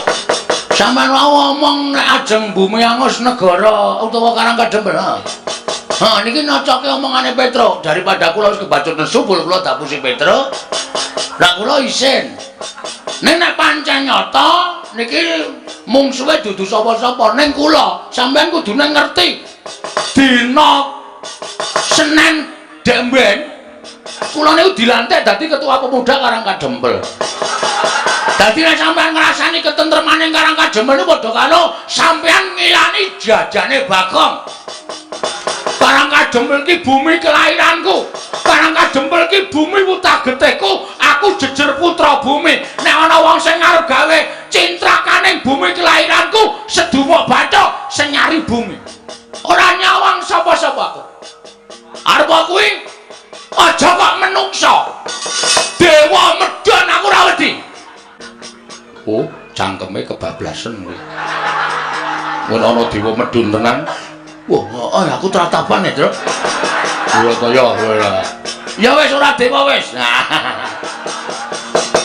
Speaker 2: Sampeyan wau omong nek ajeng bumi angus negara utawa Karang Kadempel. Heeh, niki nocoke omongane Petruk. Daripada kula wis kebacut nesu kula dapusi Petruk. Lah kula isin. Ning nek pancen nyata niki mungsuhe dudu sapa-sapa ning kula, sampeyan kudune ngerti. Dina Senin dek mben kula niku dilantik dadi ketua pemuda Karang Kadempel. Dadi nek sampeyan ngrasani ketentremane Karang Kadempel niku padha karo sampeyan ngilani jajane Bagong. Karang Kadempel ki bumi kelahiranku. Karang Kadempel ki bumi wutah getihku. Aku jejer putra bumi. Nek ana wong sing arep gawe cintrakaning bumi kelahiranku, sedumuk bathuk senyari bumi. Ora nyawang sapa-sapa aku. Arep kuwi aja kok menungsa. Dewa medhon aku ora wedi. Oh, cangkeme kebablasen kuwi. Mun ana dewa medhun tenan. Wah, oh, aku trataban ya, Truk. Ora kaya ora. Ya wis ora dewa wis.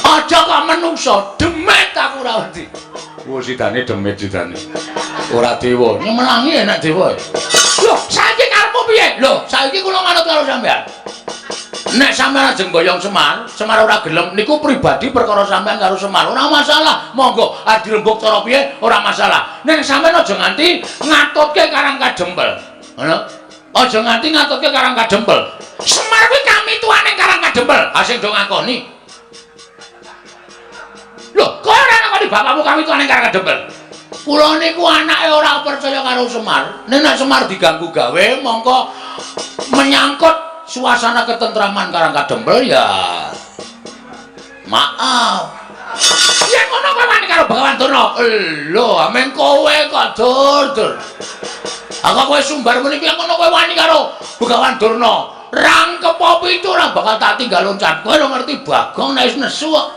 Speaker 2: Aja kok menungsa, demit aku ora wedi. Wah, sidane demit sidane. Ora dewa. Nyemelangi enak dewa. Lho, saiki karepmu piye? Lho, saiki kula manut karo sampean. Nek sampean ajeng boyong Semar, Semar ora gelem niku pribadi perkara sampean karo Semar. Ora masalah. Monggo arep dirembug cara piye ora masalah. Ning sampean aja nganti ngatutke Karang Kadempel. Ngono? Aja nganti ngatutke Karang Kadempel. Semar kuwi kamituane Karang Kadempel. Ha sing do ngakoni. Lho, kok ora ngakoni bapakmu kamituane Karang Kadempel? Kula niku anake ora percaya karo Semar. Nek nek Semar diganggu gawe mongko menyangkut suasana ketentraman Karang Kadempel ya. Maaf. Yen ngono kowe wani karo Begawan Durna. Lho, amen kowe kok dur-dur. Aku kowe sumbar muni piye ngono kowe wani karo Begawan Durna. Rangkep pitu ora bakal tak tinggal loncat. Kowe ora ngerti Bagong nek wis nesu kok.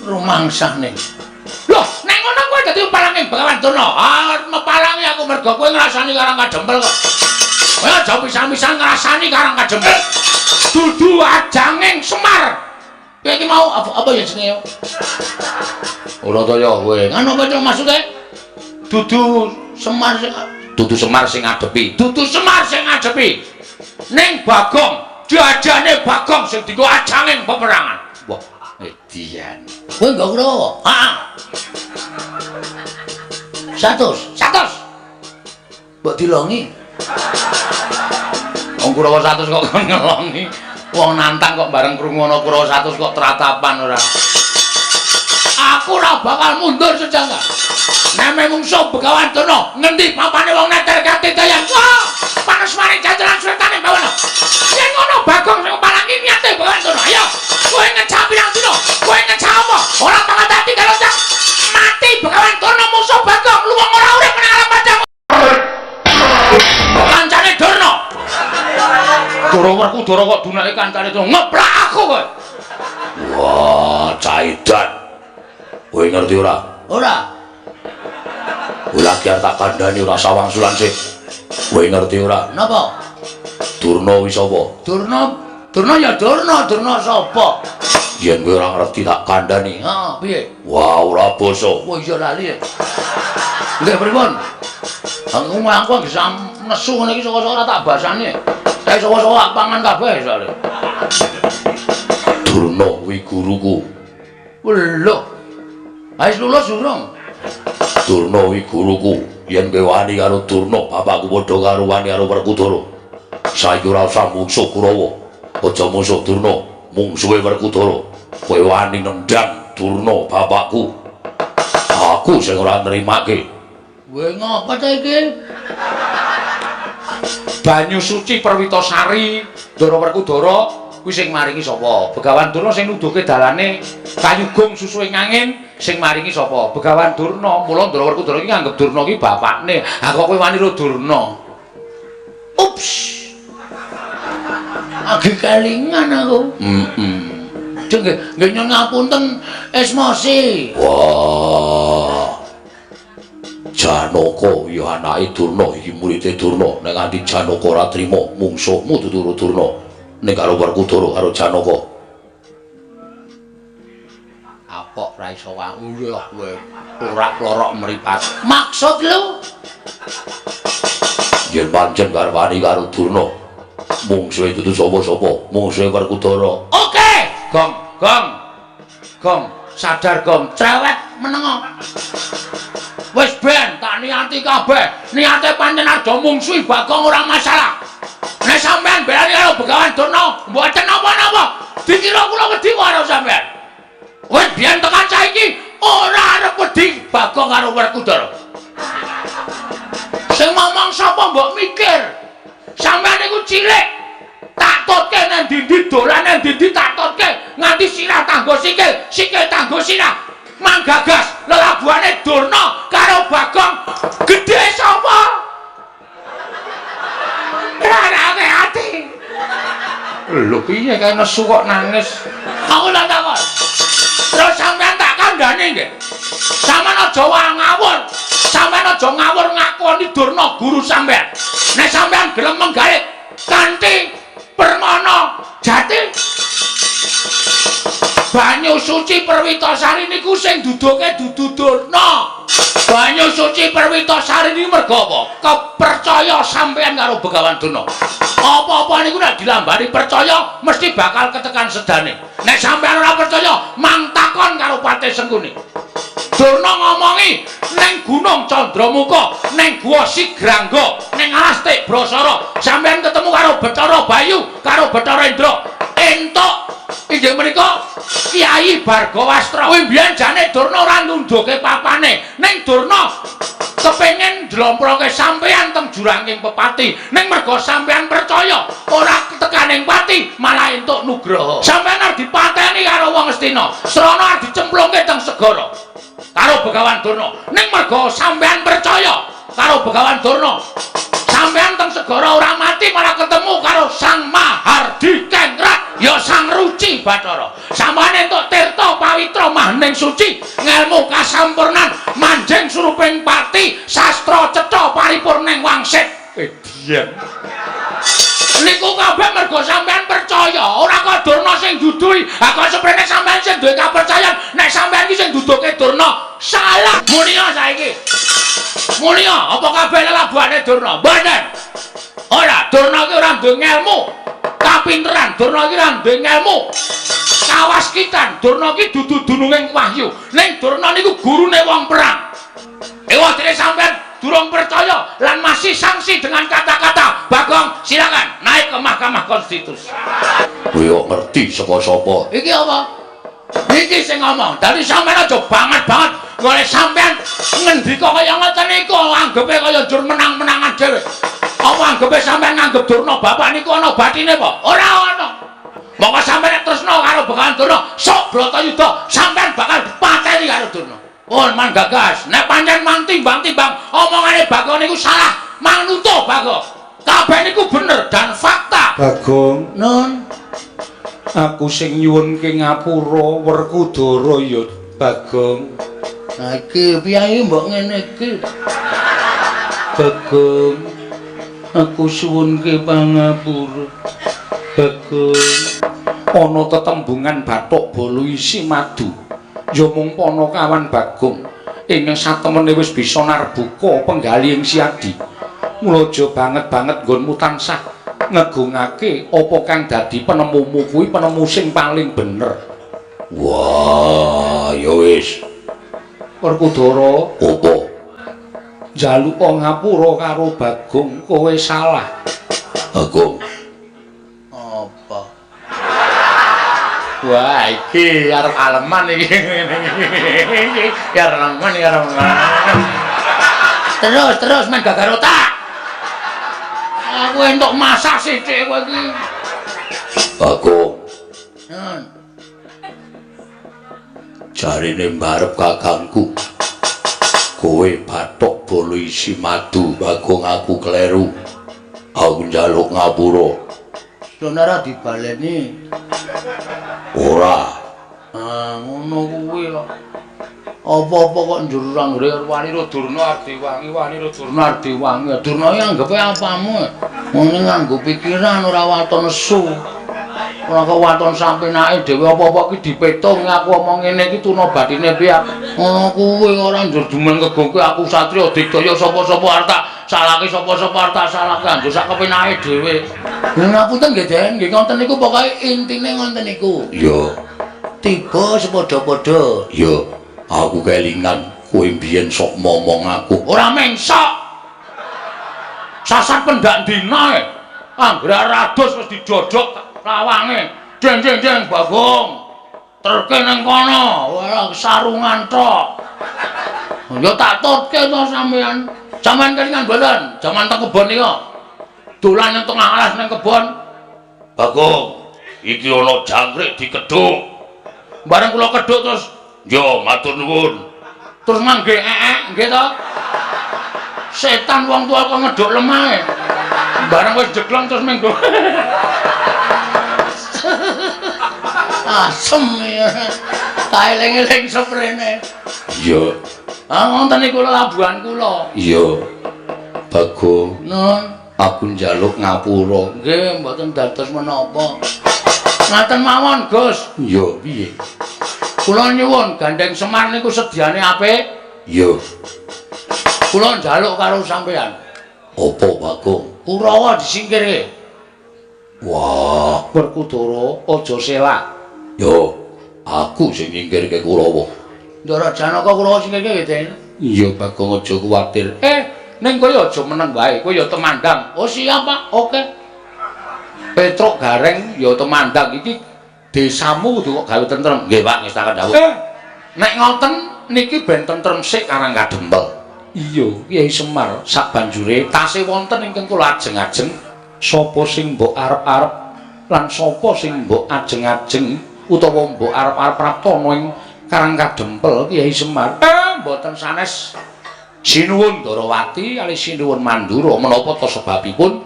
Speaker 2: Rumangsane. Loh, nek ngono kowe dadi pepalange Begawan Durna. Ah, mepalangi aku mergo kowe ngrasani Karang Kadempel kok. Kowe aja pisah-pisah ngrasani Karang Kadempel. Dudu ajanging Semar.
Speaker 1: Kowe iki mau apa, apa ya jenenge? Ora ta ya kowe. Ngono apa itu maksude? Dudu Semar sing
Speaker 2: Dudu Semar sing ngadepi.
Speaker 1: Dudu Semar sing ngadepi. Ning Bagong, jajane Bagong sing dienggo ajanging peperangan.
Speaker 2: Wah, edian.
Speaker 1: Kowe nggo Kurawa? Heeh. 100, 100. Mbok dilongi.
Speaker 2: Wong Kurawa 100 kok kon ngelongi. Wong nantang kok bareng krungu ana Kurawa 100 kok tratapan ora.
Speaker 1: Aku ora bakal mundur sejangka. Neme mungsuh Begawan Durna, ngendi papane wong neter katitayan. Wah, panas maring jajaran sretane bawana. Yen ngono Bagong sing palangi niate Begawan Durna. Ayo, kowe ngecap pirang dina? Kowe ngecap apa? Ora bakal dadi kalau cak. Mati Begawan Durna musuh Bagong, luwung ora urip nang alam padang. Kancane Durna.
Speaker 2: Dara Werkudara kok dunake kancane Durna
Speaker 1: ngeplak aku kowe.
Speaker 2: Wah, caidan. Kowe ngerti ora?
Speaker 1: Ora.
Speaker 2: Kowe lagi arep tak kandhani ora sawang sulan sih. Kowe ngerti ora?
Speaker 1: Napa?
Speaker 2: Durna wis sapa?
Speaker 1: Durna, Durna ya Durna, Durna sapa?
Speaker 2: Yen kowe ora ngerti tak kandhani.
Speaker 1: Heeh, piye?
Speaker 2: Wah, ora basa.
Speaker 1: Wah, iya lali ya. Nggih, pripun? Aku aku bisa nesu ngene iki saka-saka ora tak basani. Kae saka-saka tak pangan kabeh soalé.
Speaker 2: Durna kuwi guruku.
Speaker 1: Lho. Wis lulus urung?
Speaker 2: Durna kuwi guruku. Yen kowe wani karo Durna, bapakku padha karo wani karo Werkudara. Saiki ora usah mungsuh Kurawa. Aja mungsuh Durna, mungsuhe Werkudara. Kowe wani nendang Durna bapakku. Aku sing ora nrimake.
Speaker 1: Kowe ngapa ta iki?
Speaker 2: Banyu suci Perwitasari, Ndara Werkudara kuwi sing maringi sapa? Begawan Durna sing nuduhke dalane kayugung susuhing angin sing maringi sapa? Begawan Durna. Mula Ndara Werkudara iki nganggep Durna iki bapakne. Ha kok kowe wani ro Durna?
Speaker 1: Ups. Agi kelingan aku.
Speaker 2: Heeh.
Speaker 1: Jeng nggih nggih nyuwun ngapunten esmosi.
Speaker 2: Wah. Janaka ya anake Durna iki muride Durna. Nek nganti Janaka ora trima mungsuhmu dudu Durna. Ning karo Werkudara karo Janaka.
Speaker 1: Apok ra iso wae kowe. Ora klorok mripat. Maksud lu?
Speaker 2: Yen pancen karwani karo Durna, mungsuhe dudu sapa-sapa, mungsuhe Werkudara.
Speaker 1: Oke.
Speaker 2: Gong, gong. Gong,
Speaker 1: sadar gong, cerewet menengo. Wis ben tak niati kabeh. Niate pancen aja mungsuhi Bagong ora masalah. Nek sampean belani karo Begawan Durna, mboten napa-napa. Dikira kula wedi karo sampean. Wis biyen tekan saiki ora arep wedi Bagong karo Werkudara. Sing ngomong sapa mbok mikir? Sampean niku cilik. Tak tutke nang ndi-ndi dolan nang ndi-ndi tak tutke nganti sirah tanggo sikil, sikil tanggo sirah. Manggagas lelabuhane Durna karo Bagong gedhe sapa? Rarane ati.
Speaker 2: Lho piye kae nesu kok nangis?
Speaker 1: Aku tak takon. Terus sampean tak kandhani nggih. Sampean aja ngawur. Sampean aja ngawur ngakoni Durna guru sampean. Nek sampean gelem menggawe kanthi permana jati Banyu suci Perwitasari niku sing duduke dudu Durna. Banyu suci Perwitasari niku mergo apa? Kepercaya sampean karo Begawan Durna. Apa-apa niku nek dilambari percaya mesti bakal ketekan sedane. Nek sampean ora percaya, mang takon karo Patih Sengkuni. Durna ngomongi ning Gunung Candramuka, ning Gua Sigrangga, ning Alas Tibrasara, sampean ketemu karo Bathara Bayu, karo Bathara Indra. Entuk inggih menika Kyai Bargawastra. Kuwi mbiyen jane Durna ora nundhuke papane. Ning Durna kepengin njlomproke sampean teng juranging pepati. Ning mergo sampean percaya ora tekaning pati malah entuk nugraha. Sampean arep dipateni karo wong Astina. Srana arep dicemplungke teng segara karo Begawan Durna. Ning mergo sampean percaya karo Begawan Durna, sampean teng segara ora mati malah ketemu karo Sang Mahardi Kengrat, ya Sang Ruci Bathara. Sampeyan entuk tirta pawitra mahning suci, ngelmu kasampurnan, manjing suruping pati, sastra cetha paripurning wangsit.
Speaker 2: Edian.
Speaker 1: Niku kabeh mergo sampean percaya, ora kok Durna sing duduh.
Speaker 2: dudui. Ha kok seprene sampean sing duwe kapercayan nek sampean iki sing duduke Durna. Salah. Munia saiki. Munia, apa kabeh lelabuhane Durna? Mboten. Ora, Durna iki ora duwe ngelmu. Kapinteran Durna iki ora duwe ngelmu. Kawaskitan Durna iki dudu dununging wahyu. Ning Durna niku gurune wong perang. Ewa dene sampean durung percaya lan masih sangsi dengan kata-kata Bagong, silakan naik ke Mahkamah Konstitusi.
Speaker 1: Kowe kok ngerti saka sapa?
Speaker 2: Iki apa? Iki sing ngomong. Dadi sampean aja banget-banget golek sampean ngendika kaya ngoten niku anggepe kaya njur menang-menangan dhewe. Apa anggepe sampean nganggep Durna bapak niku ana batine apa? Ora ana. Monggo sampean nek tresna karo Begawan Durna, sok Bratayuda sampean bakal dipateni karo Durna. Pun man gagas, nek pancen mang timbang-timbang omongane Bagong niku salah, mang nutuh Bagong. Kabeh niku bener dan fakta.
Speaker 3: Bagong,
Speaker 1: Nun,
Speaker 3: aku sing nyuwunke ngapura Werkudara ya Bagong.
Speaker 1: Nah iki piye mbok ngene iki?
Speaker 3: Bagong, aku suwunke pangapura. Bagong, ana tetembungan bathuk bolu isi madu. Ya mung panakawan Bagong ing satemene wis bisa narbuka penggalih ing Siadi. Mula aja banget-banget nggonmu tansah ngegungake apa kang dadi penemumu kuwi penemu sing paling bener.
Speaker 1: Wah, ya wis.
Speaker 3: Werkudara,
Speaker 1: Apa?
Speaker 3: njaluk ngapura karo Bagong, kowe salah.
Speaker 1: Bagong.
Speaker 2: Apa? Wah, iki arep aleman iki. Iki arep aleman, iki arep aleman. Terus, terus main gagar otak. Aku entuk masak sithik kowe iki.
Speaker 1: Bagong,
Speaker 2: Nun.
Speaker 1: jarine mbarep kakangku. Kowe bathuk bolu isi madu, Bagong aku kleru. Aku njaluk ngapura.
Speaker 2: Ora dibaleni.
Speaker 1: Ora.
Speaker 2: Ah, ngono kuwi kok. Apa-apa kok njur anggere wani ro Durna Ardewangi, wani ro Durna Ardewangi. Durna iki anggepe apamu? Ngene nganggo pikiran ora waton nesu. Ora kok waton sampenake dhewe apa-apa iki dipetung aku omong ngene iki tuna batine piye. Ngono kuwi ora njur jumeneng kegongke aku satriya digdaya sapa-sapa arep tak salahke sapa-sapa arep tak salahke anjur sak kepenake dhewe. Lha ngapunten nggih Den, nggih ngoten niku pokoke intine ngoten niku.
Speaker 1: Ya,
Speaker 2: Tiba sepadha-padha.
Speaker 1: ya, aku kelingan kowe mbiyen sok momong aku.
Speaker 2: Ora mengsok. Sasar pendak dina e. Anggere rados wis didodok lawange. Deng deng deng Bagong. Terke ning kono, ora sarungan tok. Ya tak tutke to sampean. Sampean kelingan mboten? Jaman teng kebon nika. Dolan ning tengah alas ning kebon.
Speaker 1: Bagong, iki ana jangkrik dikedhuk.
Speaker 2: Bareng kula kedhuk terus
Speaker 1: Yo, matur nuwun.
Speaker 2: Terus mangge ee nggih to. Setan wong tua kok ngeduk lemahe. Bareng wis jeglong terus minggu. Asem ya. Kaeling-eling seprene.
Speaker 1: Iya,
Speaker 2: Ah ngoten niku labuhan kula.
Speaker 1: iya. Bagong,
Speaker 2: Nun,
Speaker 1: aku njaluk ngapura.
Speaker 2: Nggih mboten dados menapa. Ngaten mawon, Gus.
Speaker 1: Iya, piye?
Speaker 2: Kula nyuwun gandeng Semar niku sediane apik.
Speaker 1: Iya.
Speaker 2: Kula njaluk karo sampean.
Speaker 1: Apa, Bagong?
Speaker 2: Kurawa disingkirke.
Speaker 1: Wah,
Speaker 3: Werkudara aja selak.
Speaker 1: yo, aku sing nyingkirke Kurawa.
Speaker 2: Ndara Janaka Kurawa singkirke nggih, Den.
Speaker 3: Iya, Bagong aja kuwatir. Ning kowe aja meneng wae, kowe ya temandang.
Speaker 2: Oh siap, Pak. Oke.
Speaker 3: Petruk Gareng ya temandang iki desamu kudu kok gawe tentrem.
Speaker 1: Nggih, Pak, ngestaken dawuh.
Speaker 3: Nek ngoten niki ben tentrem sik Karang Kadempel. Iya, Kyai Semar sabanjure tasih wonten ingkang kula ajeng-ajeng. Sapa sing mbok arep-arep lan sapa sing mbok ajeng-ajeng utawa mbok arep-arep praptana ing Karang Kadempel Kyai Semar? Mboten sanes. Sinuwun Darawati kalih sinuwun Mandura menapa ta sebabipun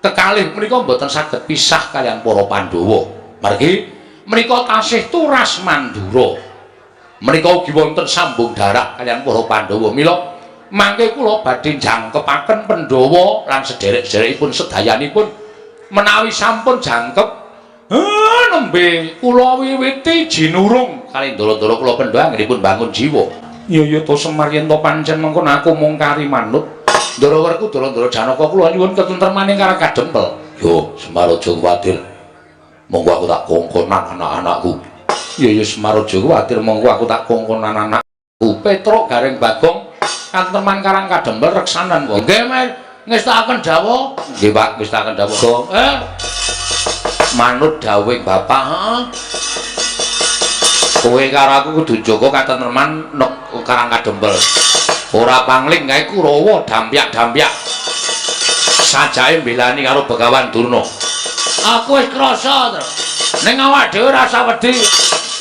Speaker 3: kekalih menika mboten saged pisah kaliyan para Pandhawa. Margi menika tasih turas Mandura. Menika ugi wonten sambung darah kaliyan para Pandhawa. Mila mangke kula badhe jangkepaken Pandhawa lan sederek-sederekipun sedayanipun menawi sampun jangkep nembe
Speaker 2: nembe kula wiwiti jinurung
Speaker 1: kali ndara-ndara kula pendha anggenipun bangun jiwa.
Speaker 2: Iya ya to Semar, yen to pancen mengkono aku mung kari manut.
Speaker 1: Ndara Werkudara, Ndara Janaka, kula nyuwun ketentreman ing Karang Kadempel. Yo Semar aja kuwatir. Monggo aku tak kongkonan anak-anakku. Iya ya Semar aja kuwatir, monggo aku tak kongkonan anakku. Petruk Gareng Bagong katentreman Karang Kadempel reksanan kok. Nggih, Mas. Ngestakaken dawuh. Nggih, Pak, ngestakaken dawuh. Gong. Manut dawuhing bapak, heeh. Kowe karo aku kudu jaga katentreman nek Karang Kadempel. Ora pangling kae Kurawa dampyak-dampyak. Sajake mbelani karo Begawan Durna. Aku wis krasa, Tru. Ning awak dhewe rasa wedi.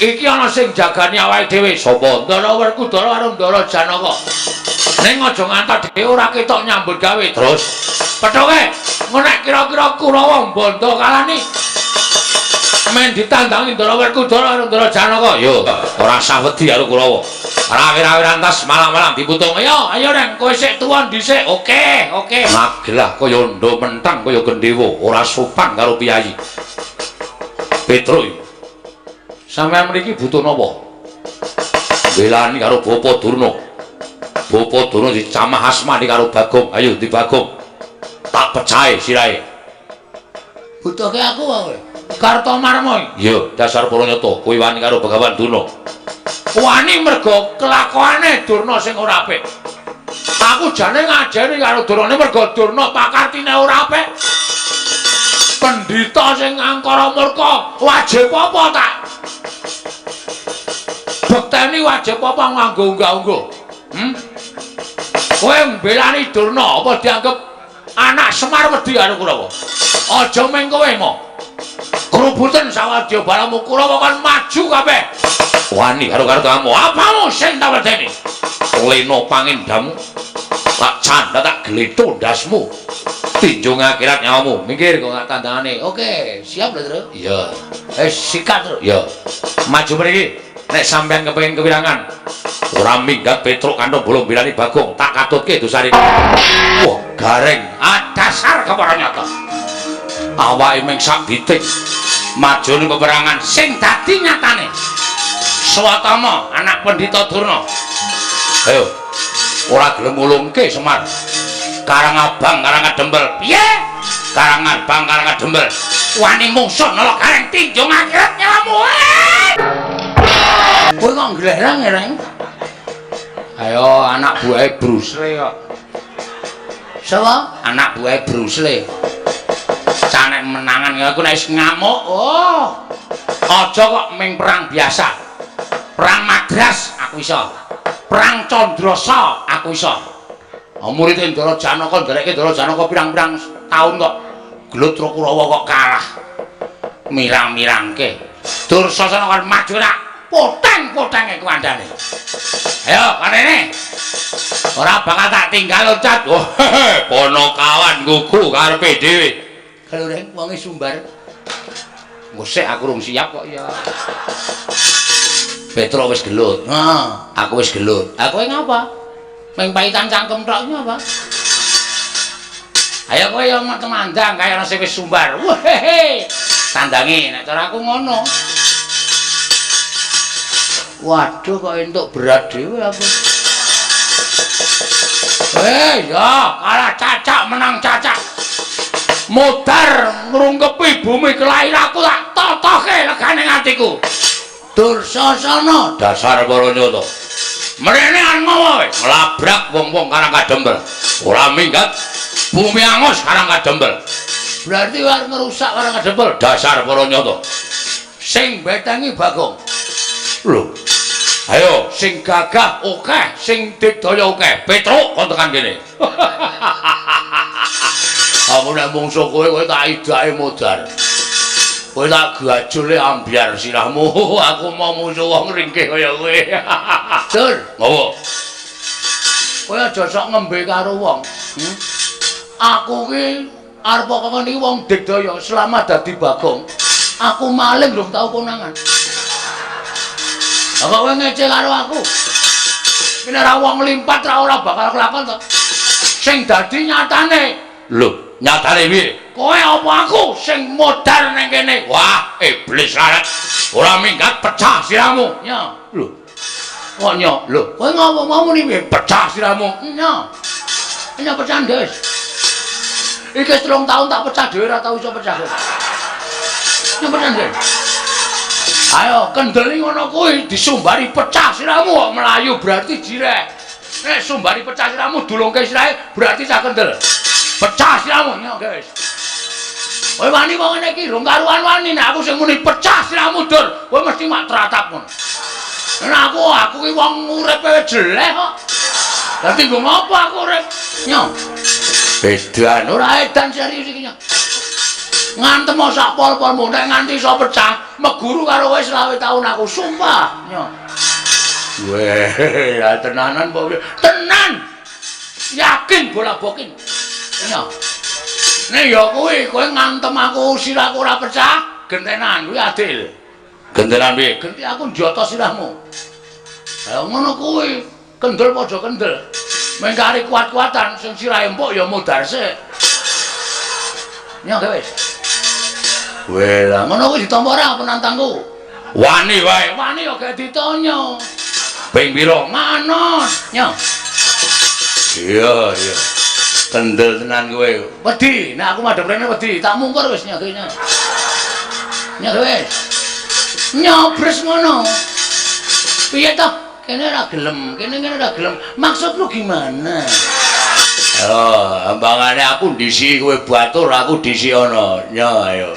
Speaker 1: Iki ana sing jagani awake dhewe. Sapa? Ndara Werkudara karo Ndara Janaka. Ning aja ngantos dhewe ora ketok nyambut gawe. Terus pethuke nek kira-kira Kurawa mbondo kalani men ditandangi Ndara Werkudara karo Ndara Janaka. Yo, ora usah wedi karo Kurawa. Rawir-rawir antas malang-malang diputung. Ayo, ayo Reng, kowe sik tuwa dhisik. Oke, oke. Magelah kaya ndha mentang kaya gendhewa, ora sopan karo piyayi. Petruk, sampeyan mriki butuh napa? Belani karo Bapa Durna. Bapa Durna dicamah asmane karo Bagong. Ayo di Bagong. Tak pecahe sirahe. Butuhke aku wae. Kartomarma. Iya, dasar para nyata, kowe wani karo Begawan Durna. Wani mergo kelakuane Durna sing ora apik. Aku jane ngajari karo Durna mergo Durna pakartine ora apik. Pendhita sing angkara murka, wajib apa tak? Bekteni wajib apa nganggo unggah-ungguh? Kowe mbelani Durna apa dianggep anak Semar wedi karo Kurawa? Aja mung kowe mo. Krubuten sawadya balamu Kurawa kon maju kabeh. Wani karo kamu. Apamu sing tak wedeni? Lena pangendamu. Tak candha tak gletho ndasmu. Tinjung akhirat nyawamu. Minggir kok gak tandangane. Oke, siap lho, Tru. Iya. Sikat, Tru. Iya. Maju mriki. Nek sampean kepengin kewirangan, ora minggat Petruk kantong bolong bilani Bagong, tak katutke dosane. Wah, gareng. Ah, dasar kepara nyata. Awake mung sak bitik. Maju ning peperangan sing dadi nyatane. Swatama anak Pendhita Durna. Ayo. Ora gelem ngulungke Semar. Karang Abang, Karang Kadempel. Piye? Karang Abang, Karang Kadempel. Wani mungsuh nolak gareng tinjung akhirat nyawamu. Kowe kok nglerang, Reng? Ayo anak buahe Bruce Lee kok. Sapa? Anak buahe Bruce Lee. Canek menangan aku nek wis ngamuk. Oh. Aja kok ming perang biasa. Perang Madras aku iso. Perang Candrasa aku iso. Murid Ndara Janaka nderekke Ndara Janaka pirang-pirang taun kok gelut karo Kurawa kok kalah. Mirang-mirangke. Dursasana kon maju rak. Poteng-potenge kuandane. Ayo, karene. Ora bakal tak tinggal loncat. Oh, ponokawan gugu karepe dhewe. Kelureng wonge sumbar. Ngosek aku rung siap kok ya. Petro wis gelut. Heeh, aku wis gelut. Lah kowe ngapa? Ming paitan cangkem tok ngapa? Ayo kowe yo temandang kaya ana sing wis sumbar. Wehehe. Tandangi nek cara aku ngono. Waduh kok entuk berat dhewe aku. Ya, kalah cacak menang cacak. Modar ngrungkepi bumi kelahiranku tak totoke legane atiku. Dursasana dasar para nyata. Mrene arep ngowo kowe, nglabrak wong-wong Karang Kadempel. Ora minggat bumi angus Karang Kadempel. Berarti arep ngrusak Karang Kadempel dasar para nyata. Sing betengi Bagong. Lho. Ayo sing gagah akeh, sing digdaya akeh. Petruk kon tekan kene. Aku nek mungsuh kowe, kowe tak idake modar. Kowe tak gajule ambyar sirahmu. Aku mau mungsuh wong ringkih kaya kowe. Dur, ngopo? Kowe aja sok ngembe karo wong. Aku ki arep kok ngene iki wong digdaya selama dadi Bagong. Aku maling rung tau konangan. Lah kok kowe ngece karo aku? Ki nek ora wong limpat ra ora bakal kelakon to. Sing dadi nyatane. Lho, nyatane piye? Kowe apa aku sing modar ning kene? Wah, iblis larat. Ora minggat pecah siramu. Nya. Lho. Kok nya? Lho, kowe ngomong muni piye? Pecah siramu. Nya. Nya pecah, guys. Iki 3 tahun tak pecah dhewe ora tau iso pecah. Nya pecah, guys. Ayo, kendel ngono kuwi disumbari pecah siramu kok mlayu berarti jireh. Nek sumbari pecah siramu dulungke sirahe berarti cah kendel. Pecah siramu nya, guys. Kowe wani kok ngene iki, rong karuan wani nek aku sing muni pecah siramu dur, kowe mesti mak tratap ngono. Nek aku ki wong uripe jelek kok. Dadi nggo ngopo aku urip? Nya. Edan ora edan serius iki nya. Ngantem sak pol-polmu nek nganti iso pecah, meguru karo kowe 25 taun aku sumpah. Nya. Weh, ya tenanan kok. Tenan. Yakin bola bokin. Nya. Nek ya kuwi kowe ngantem aku sirahku ora pecah, gentenan kuwi adil. Gentenan piye? Genti aku njoto sirahmu. Ha ngono kuwi, kendel padha kendel. Mengkari kuat-kuatan sing sirahe empuk ya modar sik. Nya wis. Weh, lah ngono kuwi ditampa ora penantangku? Wani wae, wani ya gak ditanya. Ping pira? Manut. Nya. Iya, iya. Kendel tenan kowe. Wedi, nek aku madhep rene wedi, tak mungkur wis nya nya. Nya wis. Nyobres ngono. Piye toh? Kene ora gelem, kene kene ora gelem. Maksud lu gimana? Oh, ambangane aku ndisi kowe batur, aku ndisi ana. Nya ayo.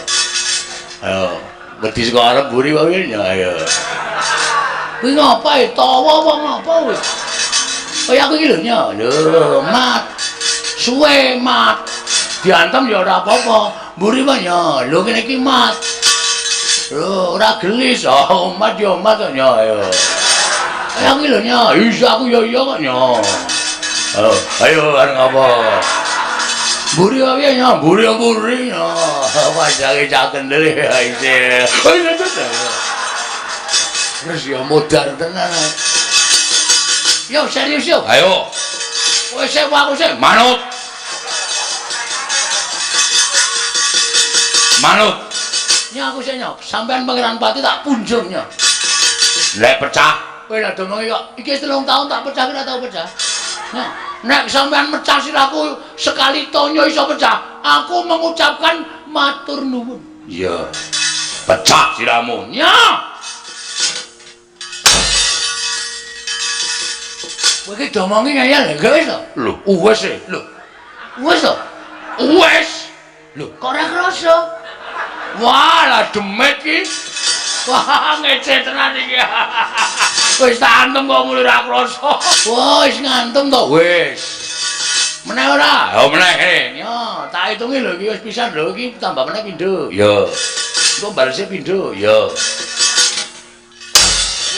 Speaker 1: Ayo, wedi saka arep mburi wae nya ayo. Kuwi ngapa e? Tawa apa ngapa kowe? Kaya aku iki lho nya. Lho, mat. Suwe mat. Diantem ya ora apa-apa. Mburi wae nya. Lho kene iki mat. Lho, ora gelis. Oh, mat ya mat nya ayo. Kaya aku iki lho nya. Iya aku ya iya kok nya. Ayo, ayo arep ngapa? Mburi wae nya, mburi-mburi nya. Wajake cah kendel ya isih. Terus ya modar tenan. Yo serius yo. Ayo. Kowe sik aku sik manut. Manut. Nya aku sik nya, sampean Pangeran Pati tak punjung nya. Nek pecah, kowe lha domongi kok iki 3 tahun tak pecah ora tau pecah. Nya, nek sampean mecah sirahku sekali tonyo iso pecah, aku mengucapkan matur nuwun. Iya. Pecah sirahmu. Nya. Kowe iki domongi ngeyel lho wis to? Lho, wis e. Lho. Wis to? Wis. Lho, kok ora krasa? Wah, lah demit iki. Wah, ngece tenan iki. Wis tak antem kok muni ora krasa. Wah, wis ngantem to? Wis. Meneh ora? Ya meneh kene. Ya, tak hitungi lho iki wis pisan lho iki tambah meneh pindho. Ya. Engko balese pindho. Ya.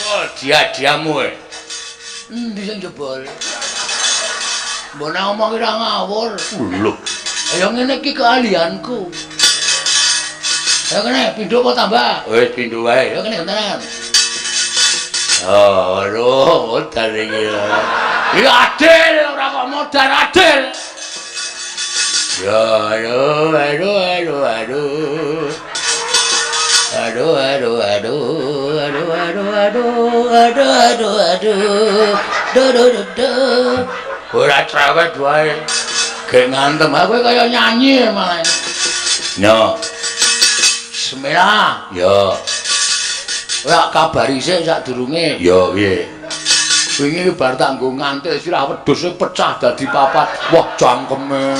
Speaker 1: Wah, dia-diamu e. Endi sing jebol? Mbok nek omong ora ngawur. Lho. Ya ngene iki keahlianku. Ya kene pindho apa tambah? Wis pindho wae. Ya kene gentenan. Oh, aduh, modar iki. Iki adil ora kok modar adil. Ya, aduh, aduh, aduh, aduh. Aduh, aduh, aduh, aduh, aduh, aduh, aduh, aduh, aduh, duh, duh, duh, duh. Ora cerewet wae. Gek ngantem aku kaya nyanyi malah. Yo. Bismillah. Yo. Kowe kabari sik sadurunge. Yo piye? Wingi bar tak nggo ngantil sirah wedhuse pecah dadi papat. Wah, cangkeme.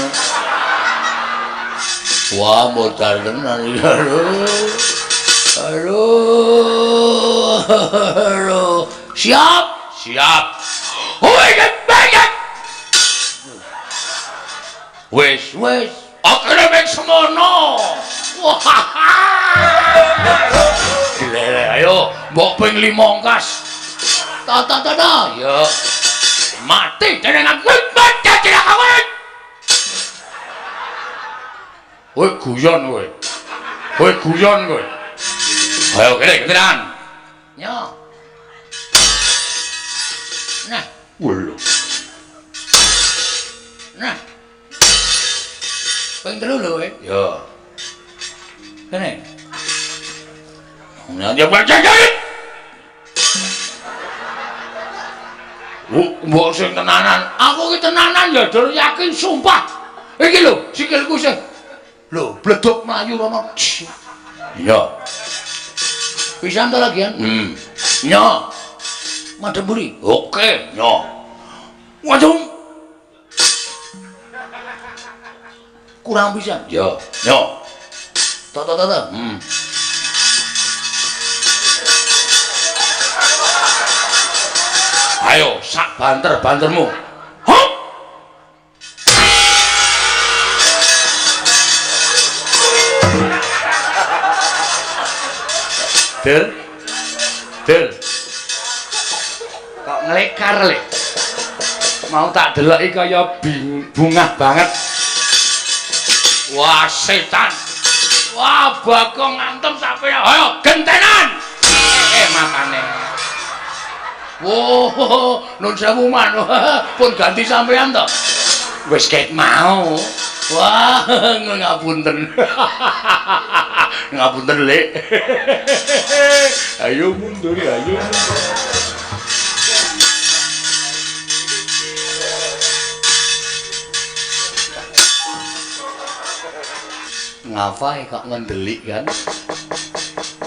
Speaker 1: Wah, modar tenan iki. Aduh. Aduh. Siap? Siap. Wis banget. Wis, wis. Akhire mek semono. Wah. Gile, ayo mbok ping 5 ongkas. Ta ta ta ta. Ya. Mati jenengan kowe mati jenengan kowe. Kowe guyon kowe. Kowe guyon kowe. Ayo kene gentenan. Yo. Nah, lho. Nah. Ping 3 lho kowe. Ya. Kene. Ya bajajai. Mbok sing tenanan. Aku ki tenanan ya Dur, yakin sumpah. Iki lho, sikilku sing lho bleduk mlayu rono. Iya. Pisan to lagian? Nyo. Madhep mburi. Oke, nyo. Waduh. Kurang pisan. Ya, nyo. To to to to. Ayo, sak banter-bantermu. Hop. Del. Del. Kok nglekar le. Mau tak deloki kaya bungah banget. Wah, setan. Wah, Bagong ngantem sampe. Ayo gentenan. Makane. Wow, nun sewu man. Pun ganti sampean to. Wis ket mau. Wah, ngapunten. Ngapunten, Lek. Ayo mundur, ayo mundur. Ngapae kok ngendelik kan?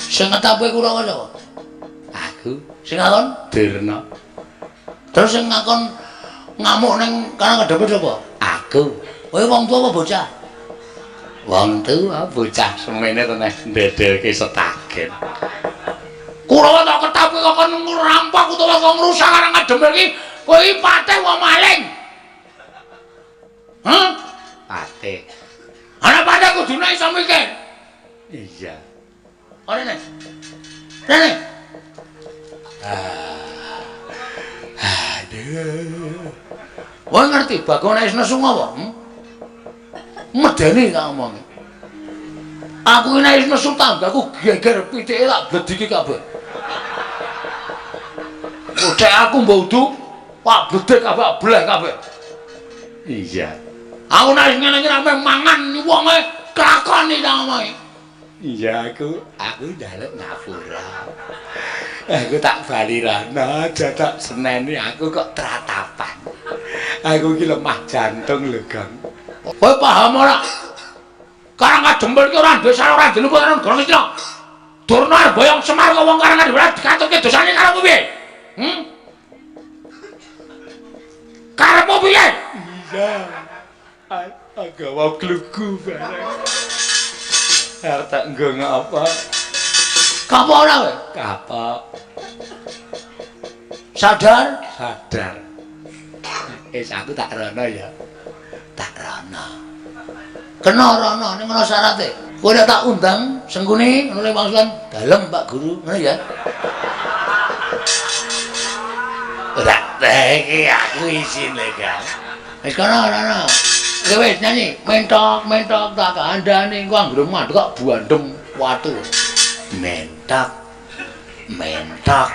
Speaker 1: Sing ngetape kula sapa? Aku. Sing ngakon Dirna. Terus sing ngakon ngamuk ning Karang Kadempel sapa? Aku. Kowe wong tuwa apa bocah? Wong tuwa, bocah semene to neh ndedelke setagen. Kurawa tak ketape kok kon ngrampok utawa kok ngrusak Karang Kadempel iki, kowe iki patih wong maling. Hah? Patih. Ana patih kudune iso mikir. Iya. Rene. Rene. Aduh. Kowe ngerti Bagong nek wis nesu apa? Medeni tak omongi. Aku nek wis nesu tanggaku geger pitike tak blediki kabeh. Ucek aku mbok udu, pak bledek kabeh, bleh kabeh. Iya. Aku nek ngene iki nek mangan wonge kelakoni tak omongi. Iya, aku njaluk ngapura. Aku tak bali rono, aja tak seneni aku kok tratapan. Aku iki lemah jantung lho, Gong. Kowe paham ora? Karang Kadempel iki ora duwe salah, ora diluput karo negara Ngastina. Durna arep boyong Semar kok wong Karang Kadempel dikaturke dosane karo piye? Karepmu piye? Iya. Agawa glugu bareng. Arep tak nggo ngapa? Kapok ora kowe? Kapok. Sadar? Sadar. Wis aku tak rono ya. Tak rono. Kena rono ning ngono syarate. Kowe nek tak undang Sengkuni ngono le wangsulan dalem Pak Guru, ngono ya. Ora iki aku isine, Kang. Wis kono rono. Oke wis nyanyi, mentok mentok tak kandhane engko anggere mandek kok buandem watu. Mentok. Mentok.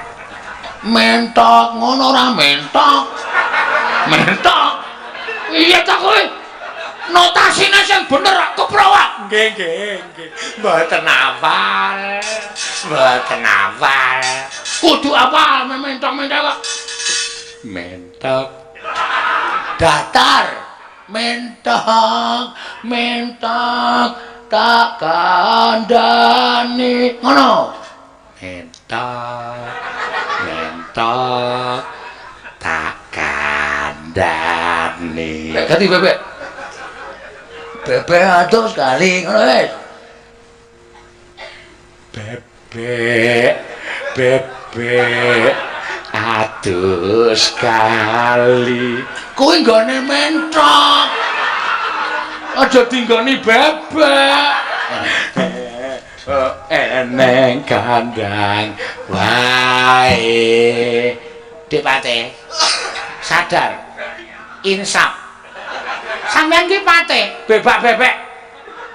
Speaker 1: Mentok ngono ora mentok. Mentok. Iya ta kowe? Notasine sing bener kok keprowak. Nggih, nggih, nggih. Mboten hafal. Mboten hafal. Kudu apal mentok-mentok kok. Mentok. Datar. Mentok, mentok tak kandhane. Ngono. Mentok, mentok tak kandhane. Ganti bebek. Bebek aduh sekali ngono wis. Bebek, bebek aduh sekali. Kuwi nggone mentok. Aja dinggoni bebek. Eneng kandang wae. Dik Pate. Sadar. Insaf. Sampeyan ki Pate, bebak-bebek.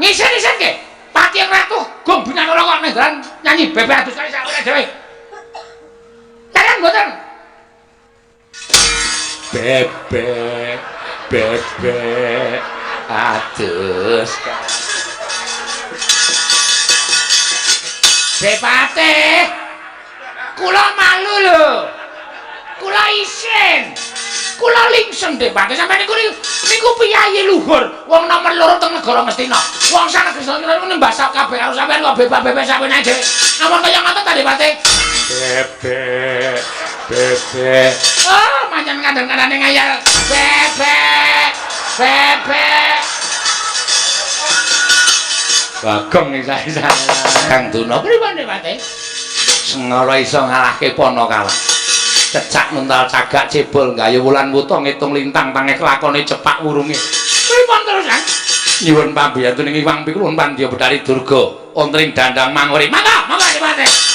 Speaker 1: Ngisin-isin ki. Pati yang ratu gong binanara kok ning dalan nyanyi bebek adus kali sak dhewe. Kalian mboten. Bebek, bebek Adus. Depate. Kula malu lho. Kula isin. Kula lingsem Depate sampeyan niku niku piyayi luhur, wong nomor loro teng negara Ngastina. Wong sak negeri niku nembasap kabeh karo sampeyan kok bebas-bebas sampeyan dhewe. Ampun kaya ngoten ta Depate?
Speaker 2: Bebek, bebek.
Speaker 1: Oh, pancen kandhan-kandhane ngayal. Bebek, bebek.
Speaker 2: Bagong isa-isa.
Speaker 1: Kang Duna pripun Depate?
Speaker 2: Sengara iso ngalahke Panakala. Cecak nuntal cagak cebol gayu wulan wuta ngitung lintang tangeh lakone cepak wurunge.
Speaker 1: Pripun terusan?
Speaker 2: Nyuwun pambiyantu ing Iwang Pikulun Pandya Betari Durga wonten ing Dandang Manguri.
Speaker 1: Mangga, mangga Depate.